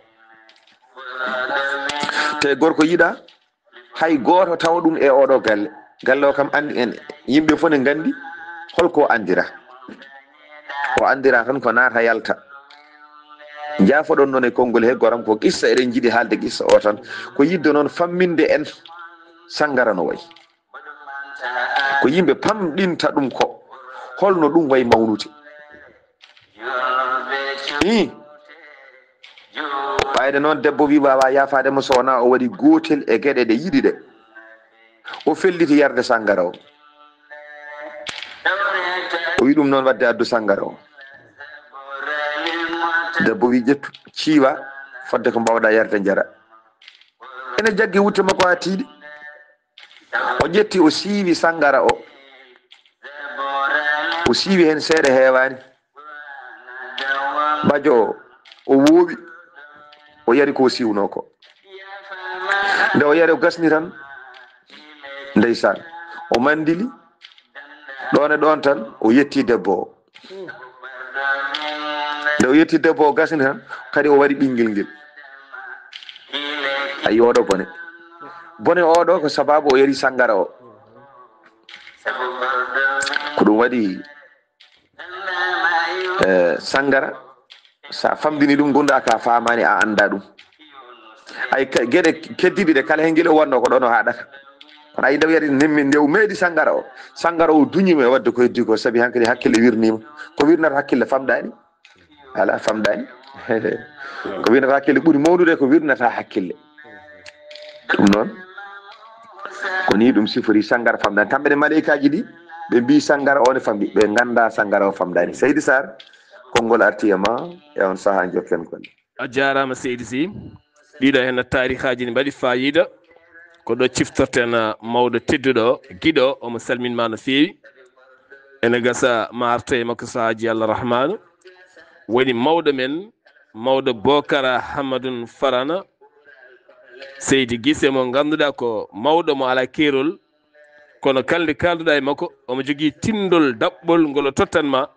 Te gorko yiɗaa hay gooto tawa ɗum e oɗo galle. Galle o kam anndi en, yimɓe fof ne nganndi holko anndira. O anndira tan ko naata yalta. Njaafoɗon noon e konngol he goram, ko qissa eɗen njiɗi haalde qissa o tan. Ko yidde noon famminde en sanngara no wayi. Ko yimɓe pamɗinta ɗum ko holno ɗum wayi mawnude. Ii. Ɓayde noon debbo wi waawaa yaafaade mo so wonaa o waɗi gootel e geɗe ɗe yiɗi ɗe. O felliti yarde sanngara o. O wi ɗum noon waɗde addu sanngara o. Debbo wi ƴettu, ciiwa, fodde ko mbaawɗaa yarde njara. Ene jaggi wutte makko haa tiiɗi. O ƴetti, o siiwi sanngara o. O siiwi heen seeɗa heewaani. Bajo o, o woowi, o yari ko o siiwnoo ko. Nde o yari, o gasni tan, ndeysaan, o manndili, ɗoon e ɗoon tan, o yetti debbo o. Nde o yetti debbo o, gasni tan, kadi o waɗi ɓinngel ngel. Ayi, oɗo bone. Bone oɗo ko sababu o yari sanngara o. Ko ɗum waɗi eh, sanngara, so a famdini ɗum, gonda ka faamaani, a annda ɗum. Ay, ka-, geɗe keddiɗi ɗe kala heen ngel o wonno ko ɗoon o haɗata. Kono ay, nde o yari, nimmi, nde o meeɗi sanngara o, sanngara o duñi mo e waɗde ko heddi ko, sabi hankadi hakkille wirniima. Ko wirnata hakkille famɗaani? Alaa, famɗaani. Ko wirnata hakkille ɓuri mawnude ko wirnata hakkille. Ɗum noon, ko nii ɗum sifori sanngara famɗaani. Kamɓe ne maleykaaji ɗi, ɓe mbii sanngara o ne famɗi, ɓe ngannda sanngara o famɗaani. Seydi Sarr, konngol arti e ma, e on sahaa njokken golle. A jaaraama, Seydi Sy. Ɗiɗo heen taarihaaji ne mbaɗi faayiida. Ko ɗo ciftorten, ah, mawɗo tedduɗo, giɗo, omo salmin ma no feewi. Ene gasa ma arto e makko sahaaji Allah Rahmaanu. Woni mawɗo men, mawɗo Bokara Hammadun Farana, Seydi Gise mo ngannduɗaa ko mawɗo mo alaa keerol, kono kala nde kaalduɗaa e makko, omo jogii tinndol daɓɓol ngol o tottan ma.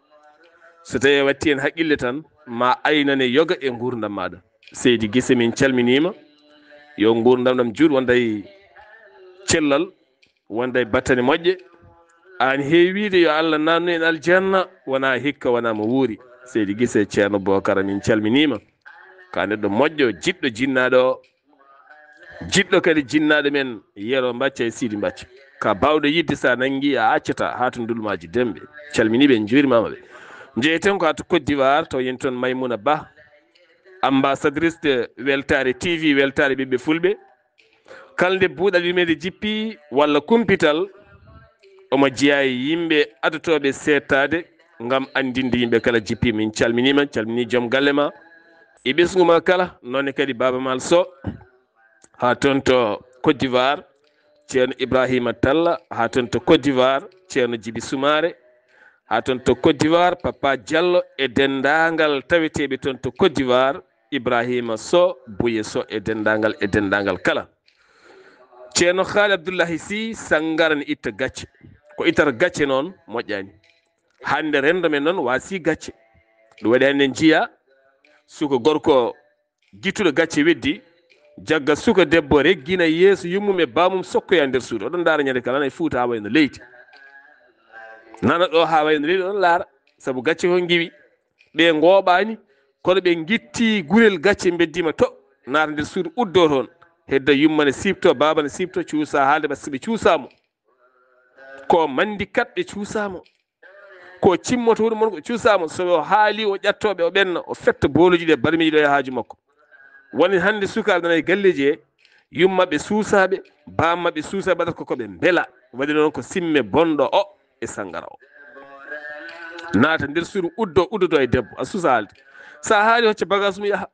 So tawii a watti heen haqqille tan, ma aynane yoga e nguurndam maaɗa. Seydi Gise, min calminiima. Yo nguurndam ɗam juut, wonda e cellal, wonda e battane moƴƴe. Aan heewiide, yo Allah naatnu en aljanna, wonaa hikka, wonaa mo wuuri. Seydi Gise, Ceerno Bokara, min calminiima. Ka neɗɗo moƴƴo, jiɗɗo jinnaaɗo o, jiɗɗo kadi jinnaaɗo men Yero Mbacca e Sidi Mbacca. Ka baawɗo yiɗde, so a nanngi, a accataa, haa to Ndulmaaji Demɓe. Calminii ɓe, njuurimaama ɓe. Njeyeten ko haa to Côte d'Ivoire, taw yen toon Maymuna Ba, ambassadrice de Weltaare T V, Weltaare Ɓiɓɓe Fulɓe. Kala nde buuɗal yurmeende jippii walla kumpital, omo jeyaa e yimɓe adotooɓe seettaade ngam anndinde yimɓe kala jippii. Min calminii ma, calminii joom galle ma e ɓesngu ma kala, noon ne kadi Baaba Maal Soh, haa toon to Côte d'Ivoire, Ceerno Ibrahima Talla, haa toon to Côte d'Ivoire, Ceerno Jibi Sumaare, haa toon to Côte d'Ivoire, Papa Diallo e denndaangal taweteeɓe toon to Côte d'Ivoire, Ibrahima Soh, Buye Soh e denndaangal, e denndaangal kala. Ceerno Haali Abdullahi Sy, sanngara ne itta gacce. Ko ittata gacce noon moƴƴaani. Hannde renndo men noon waasii gacce. Ɗum waɗi hannde njiyaa suka gorko gittuɗo gacce weddi, jagga suka debbo, reggina yeeso yummum e baamum, sokkoya nder suudu. Oɗon ndaara ñande kala, nana e Fuuta haa wayno leydi. Nana ɗo haa wayno leydi, oɗon laara. Sabu gacce ko ngiwi. Ɓe ngooɓaani, kono ɓe ngitti gurel gacce, mbeddiima to, naata nder suudu, uddoo toon. Hedda yumma ne siifto, baaba ne siifto, cuusa haalde, ɓe cuusaa mo. Ko manndikat ɓe cuusaa mo. Ko cimmoto wuro mon ko cuusaa mo. So o haali, o ƴattoo ɓe, o ɓenna, o fetta booluuji ɗi, barmiiji ɗi e haaju makko. Woni hannde sukaaɓe nana e galleeji he, yumma ɓe suusaaɓe, baamma ɓe suusaaɓe, mbaɗata ko ko ɓe mbela. Waɗi noon ko simme bonɗo o e sanngara o. Naata nder suudu, uddo, uddoto e debbo, a suusa haalde. So a haali, hocca bagaas mum yaha.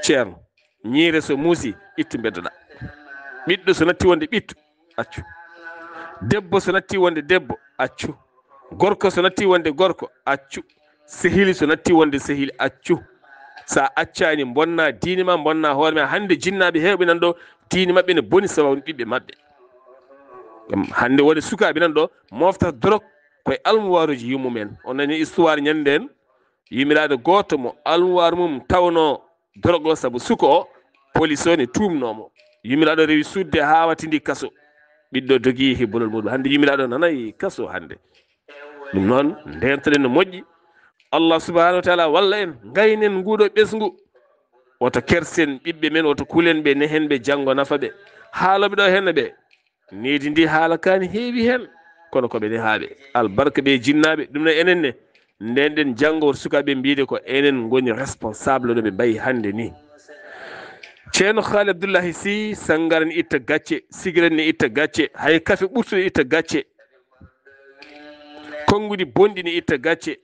Ceerno, ñiire so muusi, ittu mbeddoɗaa. Ɓiɗɗo so natti wonde ɓiɗɗo, accu. Debbo so natti wonde debbo, accu. Gorko so natti wonde gorko, accu. Sehili so natti wonde sehili, accu. So a accaani, mbonna diine ma, mbonna hoore ma. Hannde jinnaaɓe heewɓe nan ɗo, diine maɓɓe ne boni sababu ɓiɓɓe maɓɓe. Hannde woni sukaaɓe nan ɗo, mofta drog koye almuwaaruuji yummumen. On nani histoire ñande en, yummiraaɗo gooto mo almuwaaru mum tawnoo drog o sabu suko o, police o ne tuumnoo mo. Yummiraaɗo rewi sudde haa watti ndi kaso. Ɓiɗɗo dogi he bolol muɗum. Hannde yummiraaɗo nanay kaso hannde. Ɗum noon, ndeentoɗen no moƴƴi. Allah subhanahu wa taala walla en, ngaynen nguɗo ɓesngu. Woto kersen ɓiɓɓe men, woto kulen ɓe, nehen ɓe, janngo nafa ɓe. Haaloɓe ɗo heen ɓe, needi ndi haala kaani heewi heen, kono ko ɓe nehaaɓe. Albarka ɓe jinnaaɓe, ɗum no enen ne. Ndeen ɗen janngo woto sukaaɓe mbiide ko enen ngoni responsable no ɓe mbayi hannde ni. Ceerno Haali Abdullahi Sy, sangara ne itta gacce, sigaret ne itta gacce, hay kafe ɓurtuɗo itta gacce. Konnguɗi bonɗi ne itta gacce.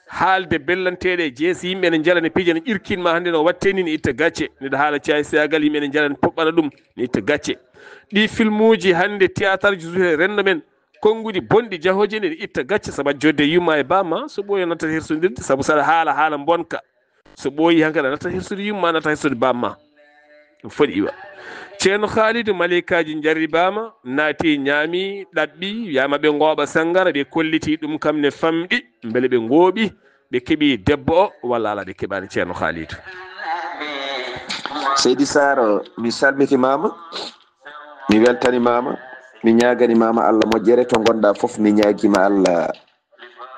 Haalde bellanteeɗe e jeese, yimɓe ne njala, ne pija, ne ƴirkin ma hannde no watte ni, ne itta gacce. Neɗɗo haala caay seyagal, yimɓe ne njala, ne poɓɓana ɗum, ne itta gacce. Ɗi filmuuji hannde, théâtre ji, zuhe renndo men, konnguɗi bonɗi jahooji ne itta gacce, sabu a jodde yumma e bamma, so ɓooyi a nattat hersodirde, sabu saɗa haala, haala mbonka. So ɓooyi hankadi a nattat hersude yumma, a nattat hersude bamma. Ɗum foti iwa. Ceerno Haalidu, maleykaaji njarribaama, naati, ñaami, ɗaɓɓi, wiyaama ɓe ngooɓa sanngara, ɓe kolliti ɗum kam ne famɗi, mbele ɓe ngooɓi, ɓe keɓi debbo o, walla alaa ɓe keɓaani, Ceerno Haalidu? Seydi Saaro, mi salmitimaama, mi weltanimaama, mi ñaaganimaama Allah moƴƴere to ngonɗa fof, mi ñaagima Allah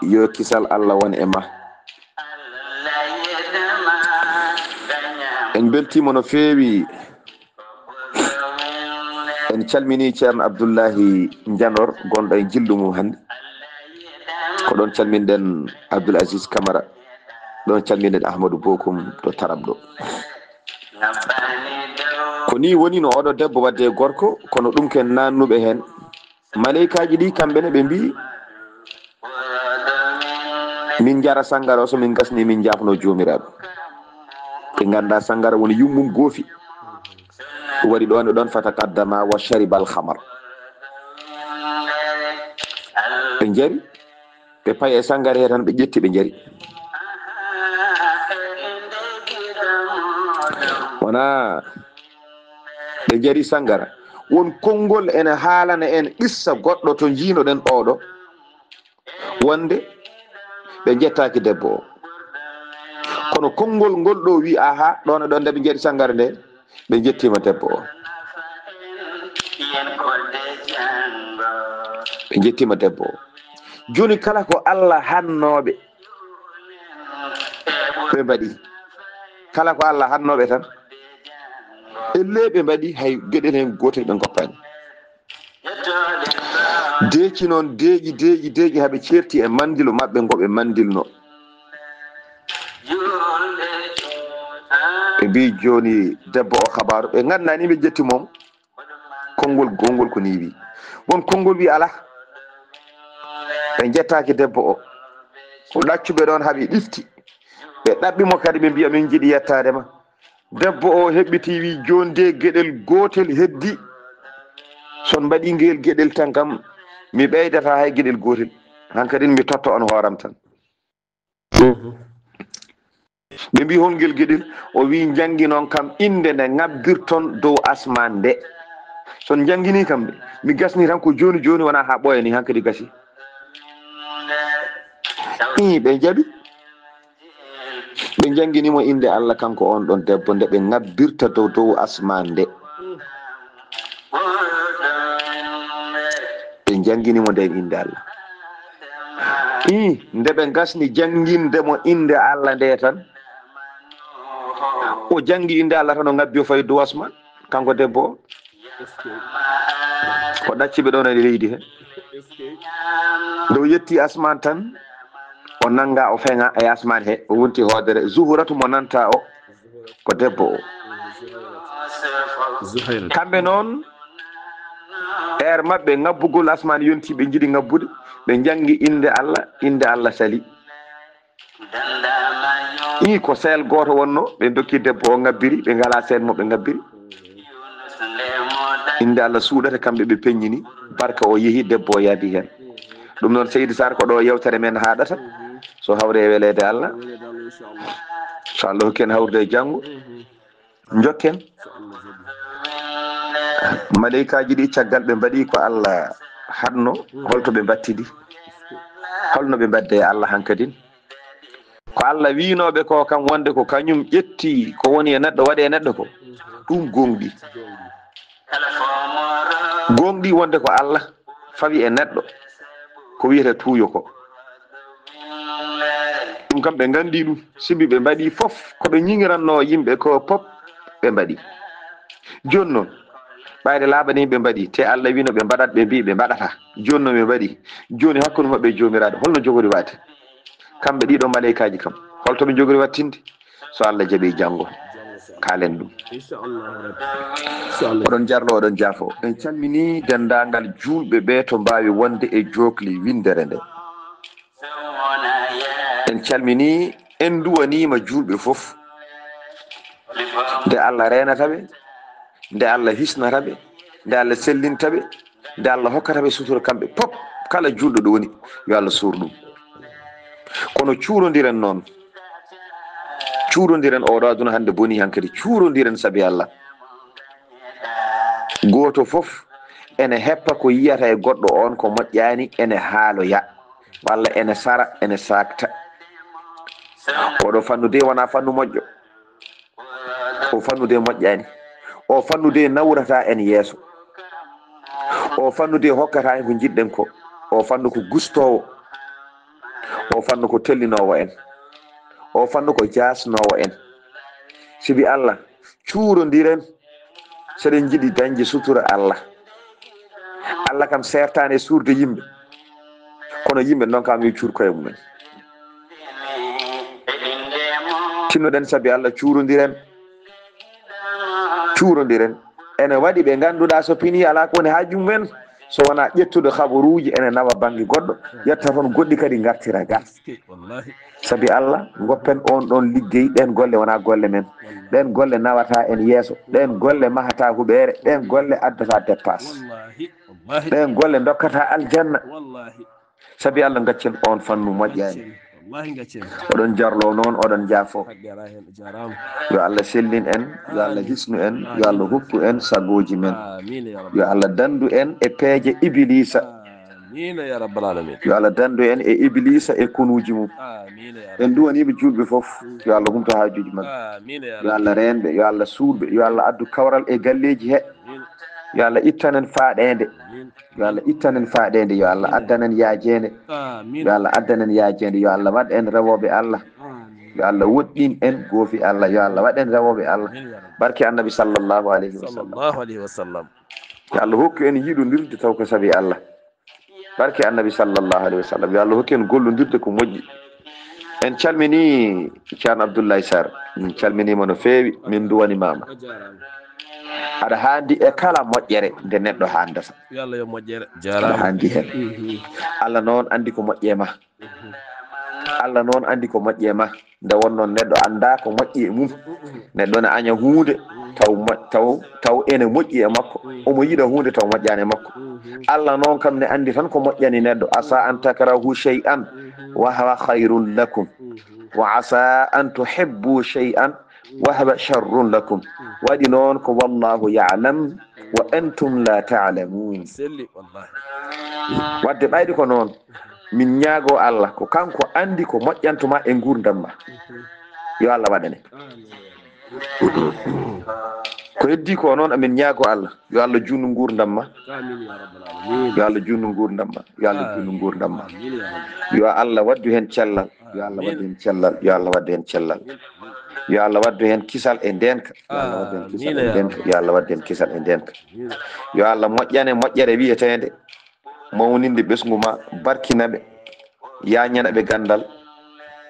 yo kisal Allah won e ma. En mbeltiima no feewi. En calmini Ceerno Abdullahi Njanor, gonɗo e jillu mum hannde. Ko ɗon calminɗen Abdoul Aziz Camara, ɗon calminɗen Ahmadou Bokum to Taram ɗo. Ko ni woni no oɗo debbo wadde e gorko, kono ɗum ken naannuɓe heen. Maleykaaji ɗi, kamɓe ne ɓe mbii, min njara sanngara o, so min ngasni, min njaafno Joomiraaɗo. Ɓe ngannda sanngara woni yummum goofi. Ɗum waɗi ɗoon e ɗoon, fataqaddama wa sharibal khamar. Ɓe njari, ɓe payi e sanngara he tan, ɓe ƴetti, ɓe njari. Wona ɓe njari sanngara. Won konngol ene haalana en qissa goɗɗo to njiinoɗen ɗoo ɗo, wonde ɓe njettaaki debbo o. Kono konngol ngol ɗo wi, aha, ɗoon e ɗoon nde ɓe njari sanngara nde, ɓe njettiima debbo o. Ɓe njettiima debbo o. Jooni kala ko Allah hannooɓe, ɓe mbaɗi. Kala ko Allah hannooɓe tan, ellee ɓe mbaɗi, hay geɗel heen gootel ɓe ngoppaani. Deeci noon, deeƴi, deeƴi, deeƴi, haa ɓe ceerti e mandilu maɓɓe ngo ɓe mandilno. Ɓe mbii, jooni debbo o, kabaaru, ɓe nganndaani ɓe njetti mo. Konngol gongol ko ni wi. Won konngol wi alaa. Ɓe njettaaki debbo o. Ko ɗaccuɓe ɗoon haa ɓe ɗifti. Ɓe ɗaɓɓi mo kadi, ɓe mbii, min njiɗi yettaade ma. Debbo o heɓɓiti, wi, jooni de geɗel gootel heddi. So on mbaɗii ngel geɗel tan kam, mi ɓeydataa hay geɗel gootel. Hankadin mi totta on hooram tan. Ɓe mbii, hol ngel geɗel? O wii, njannginon kam innde nde ngabbirton dow asmaan nde. So on njannginii kam nde, mi gasnii tan ko jooni jooni, wonaa haa ɓooya ni, hankadi gasi. Ii, ɓe njaɓi. Ɓe njanngini mo innde Allah, kanko oon ɗoon debbo, nde ɓe ngabbirta dow, dow asmaan nde. Ɓe njanngini mo ndeen innde Allah. Ii, nde ɓe ngasni jannginde mo innde Allah nde tan, o janngi innde Allah tan, o ngabbi, o fawi dow asmaan, kanko debbo o. Ko ɗacci ɓe ɗoon e leydi he. Nde o yetti asmaan tan, o nannga, o feŋa e asmaan he, o wonti hoodere. Zuhratu mo nanta o, ko debbo o. Kamɓe noon, heure maɓɓe ngabbugol asmaan yonti, ɓe njiɗi ngabbude, ɓe njanngi innde Allah, innde Allah sali. Ii, ko seel gooto wonno, ɓe ndokki debbo o, ngabbiri, ɓe ngalaa seen mo ɓe ngabbiri. Innde Allah suuɗata, kamɓe ɓe peññini, barka o yehi, debbo o yahdi heen. Ɗum noon, Seydi Sarr, ko ɗo yewtere men haaɗata, so hawri e weleede Allah. So Allah hokki en hawrude e janngo, njokken. Maleykaaji ɗi, caggal ɓe mbaɗi ko Allah haɗno, holto ɓe mbattidi? Holno ɓe mbadde e Allah hankadin? Ko Allah wiinooɓe ko kam, wonde ko kañum ƴetti ko woni e neɗɗo, waɗi e neɗɗo ko, ɗum gooŋɗi. Gooŋɗi wonde ko Allah fawi e neɗɗo, ko wiyetee tuuyo ko. Ɗum kam ɓe nganndi ɗum, sibi ɓe mbaɗi fof ko ɓe ñiŋirannoo yimɓe ko pop, ɓe mbaɗi. Jooni noon, ɓayde laaɓani ɓe mbaɗi, te Allah wiino ɓe mbaɗat, ɓe mbii ɓe mbaɗata. Jooni noon ɓe mbaɗi. Jooni hakkunde maɓɓe e Joomiraaɗo, holno jogori waade? Kamɓe ɗiɗo maleykaaji kam, holto ɓe njogori wattinde? So Allah jaɓi janngo, kaalen ɗum. Inchallahu rabbi. Inchallah. Oɗon jarlo, oɗon jaafo. En calmini denndaangal juulɓe ɓe to mbaawi wonde e jookli winndere nde. En calmini, en nduwaniima juulɓe fof. Nde Allah reenata ɓe, nde Allah hisnata ɓe, nde Allah sellinta ɓe, nde Allah hokkata ɓe sutura kamɓe pop, kala juulɗo ɗo woni, yo Allah suur ɗum. Kono cuurondiren noon, cuurondiren, oɗo aduna hannde boni hankadi, cuurondiren sabi Allah. Gooto fof ene heppa ko yiyata e goɗɗo on ko moƴƴaani, ene haaloya, walla ene sara, ene saakta. Oɗo fannu de wonaa fannu moƴƴo. O fannu de moƴƴaani. O fannu de nawrata en yeeso. O fannu de hokkata en ko njiɗɗen ko. O fannu ko gustoowo. O fannu ko tellinoowo en. O fannu ko jaasnoowo en. Sibi Allah, cuurondiren, seɗen njiɗi dañde sutura Allah. Allah kam seertaani e suurde yimɓe. Kono yimɓe noon kam yo cuur koye mumen. Tinnoɗen sabi Allah, cuurondiren. Cuurondiren. Ene waɗi ɓe ngannduɗaa so pinii alaa ko woni haaju mumen, so wonaa ƴettude habaruuji ene nawa bannge goɗɗo, yetta toon goɗɗi kadi ngartira ga. Wallahi. Sabi Allah, ngoppen oon ɗoon liggey, ɗeen golle wonaa golle men. Wallahi. Ɗeen golle nawata en yeeso, ɗeen golle mahata huɓeere, ɗeen golle addata dépasse. Wallahi, wallahi. Ɗeen golle ndokkata aljanna. Wallahi. Sabi Allah, ngaccen oon fannu moƴƴaani. Ngaccen, wallahi ngaccen. Oɗon jarlo noon, oɗon jaafo. Haqqe alaa heen, a jaaraama. Yo Allah sellin en, yo Allah hisnu en, yo Allah hokku en sagooji men. Amiin ya rabbal. Yo Allah danndu en e peeje Ibiliisa. Amiin ya rabbal alamin. Yo Allah danndu en e Ibiliisa e konuuji mum. Amiin ya rabbal. En nduwaniiɓe juulɓe fof, yo Allah humto haajuuji maɓɓe. Amiin ya rabbal. Yo Allah reen ɓe, yo Allah suur ɓe, yo Allah addu kawral e galleeji he. Amiin. Yo Allah ittan en faaɗeende. Amiin. Yo Allah ittan en faaɗeende, yo Allah addan en yaajeende. Amiin. Yo Allah addan en yaajeende, yo Allah waɗ en rewooɓe Allah. Amiin. Yo Allah woɗɗin en goofi Allah, yo Allah waɗ en rewooɓe Allah. Amiin ya rabbal. Barke Annabi sallallahu alayhi wa sallam. Sallallahu alayhi wa sallam. Yo Allah hokku en yiɗondirde taw ko sabi Allah. Barke Annabi sallallahu alayhi wa sallam. Yo Allah hokku en gollondirde ko moƴƴi. En calmini Ceerno Abdoulaye Sarr. Min calminiima no feewi, min nduwanimaama. A jaaraama. Aɗa haandi e kala moƴƴere nde neɗɗo haandata. Yo Allah yo moƴƴere. Aɗa jaaraama. Haandi heen. Mhm. Allah noon anndi ko moƴƴi e ma. Mhm. Allah noon anndi ko moƴƴi e ma. Nde wonnoo neɗɗo anndaa ko moƴƴi e mum. Mhm. Neɗɗo ne aña huunde, mhm, taw mo-, taw, taw ene moƴƴi e makko. Mhm. Omo yiɗa huunde taw moƴƴaani e makko. Mhm. Allah noon kam ne anndi tan ko moƴƴani neɗɗo. Asa an takrahu shay'an, mhm, wa huwa khayrun lakum. Mhm. Wa asa an tuhibbu shay'an, wa huwa sharrun lakum. Waɗi noon ko wallahu ya'lam wa antum la ta'lamun. Selli, wallahi. Wadde ɓayde ko noon, min ñaago Allah ko kanko anndi ko moƴƴantuma e nguurndam ma. Yo Allah waɗane. Ko heddi ko noon, amin ñaago Allah. Yo Allah juutnu nguurndam ma. Amiin ya rabbal alamin. Yo Allah juutnu nguurndam ma. Yo Allah juutnu nguurndam ma. Amiin ya rabbi. Yo Allah waɗdu heen cellal. Yo Allah waɗdu heen cellal. Yo Allah waɗdu heen cellal. Yo Allah waɗdu heen kisal e ndeenka. Yo Allah waɗdu heen kisal e ndeenka. Yo Allah waɗdu heen kisal e ndeenka. Yo Allah moƴƴane moƴƴere wiyeteende mawninde ɓesngu ma, barkina ɓe, yaañana ɓe ganndal,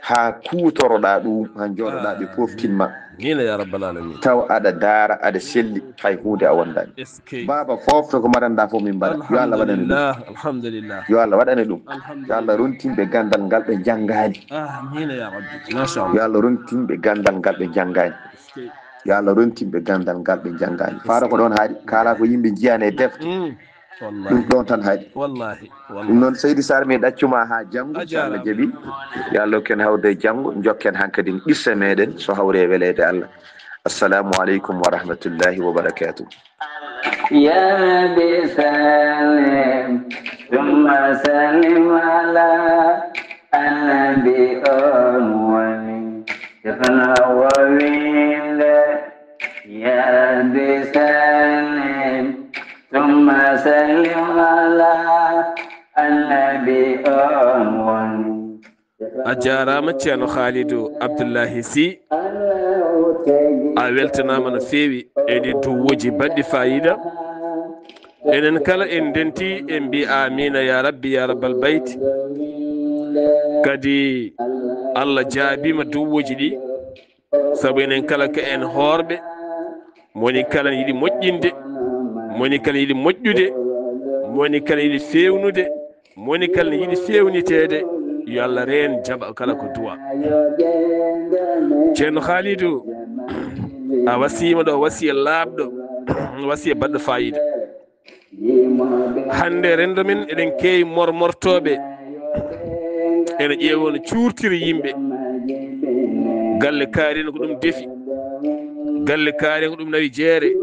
haa kuutoroɗaa ɗum, haa njooɗoɗaa ɓe poftin ma. Amiin ya rabbal alamin. Taw aɗa daara, aɗa selli, hay huunde a wondaani. Eskey. Baaba, foofto ko mbaɗanɗaa fof min mbaɗa. Yo Allah waɗane ɗum. Alhamdulillah, alhamdulillah. Yo Allah waɗane ɗum. Alhamdulillah. Yo Allah rontin ɓe ganndal ngal ɓe njanngaani. Amiin ya rabbi. Masha Allah. Yo Allah rontin ɓe ganndal ngal ɓe njanngaani. Eskey. Yo Allah rontin ɓe ganndal ngal ɓe njanngaani. Faara ko ɗoon haaɗi, kala ko yimɓe njiyaani e defte. Mm. Wallahi. Ɗum ɗon tan haaɗi. Wallahi. Ɗum noon, Seydi Sarr, mi ɗaccuma haa janngo, so Allah jaɓi. Yo Allah hokku en hawrude janngo, njokken hankadin qissa meɗen, so hawri e weleede Allah. Assalamu aleykum wa rahmatullahi wa barakatuh. يا رب سلم ثم سلم على النبي أول. Ceerno Nawawi nde, يا رب سلم ثم سلم على النبي أول. A jaaraama, Ceerno Khalidou Abdoulahi Sy. A weltanaama no feewi e ɗi duwwuuji baɗɗi faayiida. Enen kala en ndenti, en mbi aamiina ya rabbi ya rabbal bayti. Kadi Allah jaabiima duwwuuji ɗi, sabu enen kala ko en hoorɓe. Mo woni kala ne yiɗi moƴƴinde, mo woni kala ne yiɗi moƴƴude, mo woni kala ne yiɗi feewnude, mo woni kala ne yiɗi feewniteede. Yo Allah reen, jaɓa kala ko duwa. Ceerno Khalidou, a wasiima ɗo wasiya laaɓɗo, wasiya baɗɗo faayiida. Hannde renndo men eɗen keewi mormortooɓe ene ƴeewa no cuurtiri yimɓe. Galle kaari en ko ɗum defi. Galle kaari en ko ɗum nawi jeere.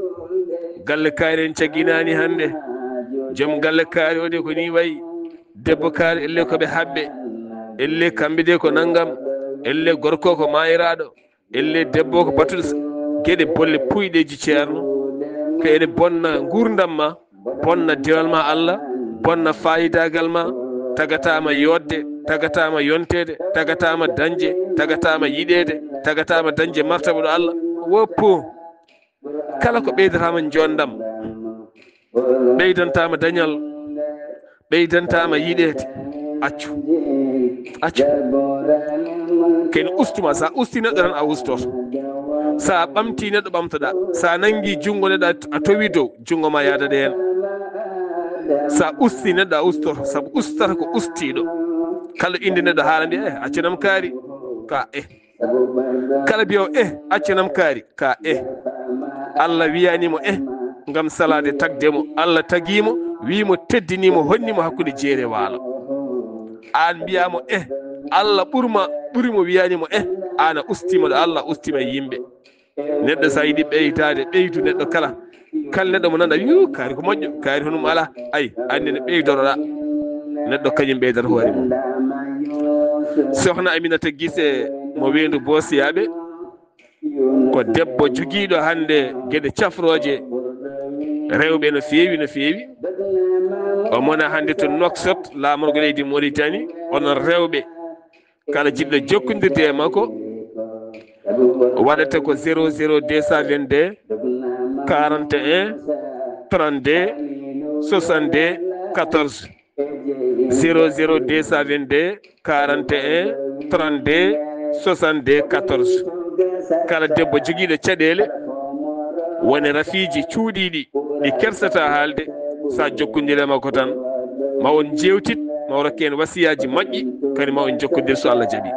Galle kaari en cagginaani hannde. Joom galle kaari o de ko nii wayi. Debbo kaari elle ko ɓe haɓɓe. Elle kamɓe de ko nanngam. Elle gorko ko maayiraaɗo. Elle debbo ko batuɗo s-, geɗe bolle puyɗeeji ceerno. Ko ene bonna nguurndam ma, bonna dewal ma Allah, bonna faayidaagal ma, tagataama yooɗde, tagataama yonteede, tagataama dañde, tagataama yiɗeede, tagataama dañde martaba ɗo Allah. Woppu. Kala ko ɓeydataama njoonndam, ɓeydantaama dañal, ɓeydantaama yiɗeede, accu. Accu. Ken ustuma, sa usti neɗɗo tan a ustoto. Sa ɓamti neɗɗo ɓamtoɗa. Sa nanngi junngo neɗɗo a, a towi dow, junngo ma yaada ɗo heen. Sa usti neɗɗo a ustoto, sabu ustata ko ustiiɗo. Kala innde neɗɗo haala mbiya, eh, accanam kaari. Ka, eh. Kala mbiyowo, eh, accanam kaari, ka, eh. Allah wiyanimo, eh, ngam salaade tagde mo. Allah tagimo, wimo, teddinimo, honnimo hakkunde jeere waalo. Aan mbiyamo, eh, Allah ɓurma, ɓurimo wiyanimo, eh, aan a ustima ɗo Allah ustima e yimɓe. Neɗɗo sa yiɗi ɓeydaade, ɓeydu neɗɗo kala. Kala neɗɗo mo nana, yu, kaari ko moƴƴo, kaari honum ala. Ay, anndi no ɓeydoroɗa. Neɗɗo kañum ɓeydata hoore mum. Sohna Aminata Gise mo Weendu Boosiyaaɓe, ko debbo jogiiɗo hannde geɗe cafrooje rewɓe no feewi, no feewi. O mona hannde to Nouakchott, laamorgo leydi Mauritanie, onon rewɓe. Kala jiɗɗo jokkondirde e makko, waɗata ko zéro zéro deux cent vingt-deux, quarante et un, trente-deux, soixante-deux, quatorze. Zéro zéro deux cent vingt-deux, quarante et un, trente-deux, soixante-deux, quatorze. Kala debbo jogiiɗo caɗeele, woni rafiiji cuuɗiiɗi, ɗi kersata haalde, sa jokkondire makko tan, ma on jeewtit, ma o rokke en wasiyaaji moƴƴi, kadi ma on jokkondir so Allah jaɓi.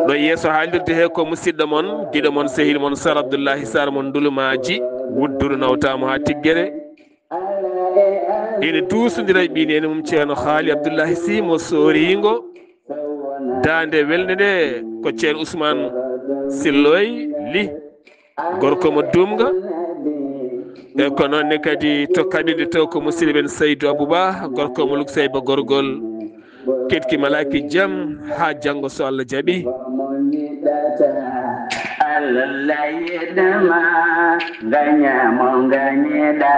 Ɗo yeeso haalirde he ko musidɗo mon, giɗo mon, sehil mon, Sar Abdullahi Sar mon Ndulumaaji, wudduɗo nawtaamo haa Tiggere. Ene duusondira e ɓiy neene mum Ceerno Haali Abdullahi Sy mo Sooringo. Daande welnde nde ko Ceerno Usmaan Silloy Li. Gorko mo Dumga. E ko noon ne kadi to kaɓirɗe to ko musidɗo men Seydou Abouba, gorko mo Lukseyba Gorgol. Ketki malaaki jam haa janngo so Allah jaɓi. Allah yiɗama, ngaña mo ngañiɗa,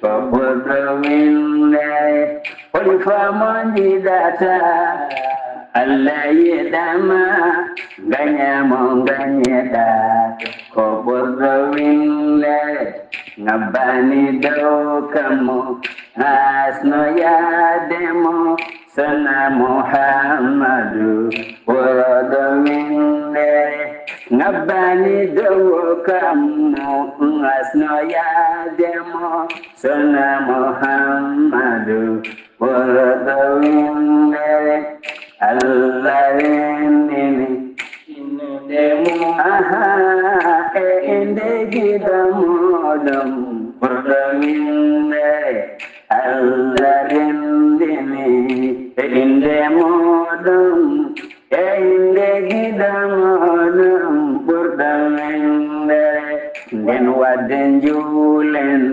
ko ɓurɗo winde. Holi faa mo njiɗata, Allah yiɗama, ngaña mo ngañiɗa, ko ɓurɗo winde. Ngabbani dow kammu, asno yaade mo, Sona Muhammadu, ɓurɗo winde. Ngabbani dow kammu, asno yaade mo, Sona Muhammadu, ɓurɗo winde. Allah renndini innde mum, aha, e innde giɗo muɗum, ɓurɗo winde. Allah renndini e innde mooɗon, e innde giɗo mooɗon ɓurɗo winndere. Nden waɗde njuulen.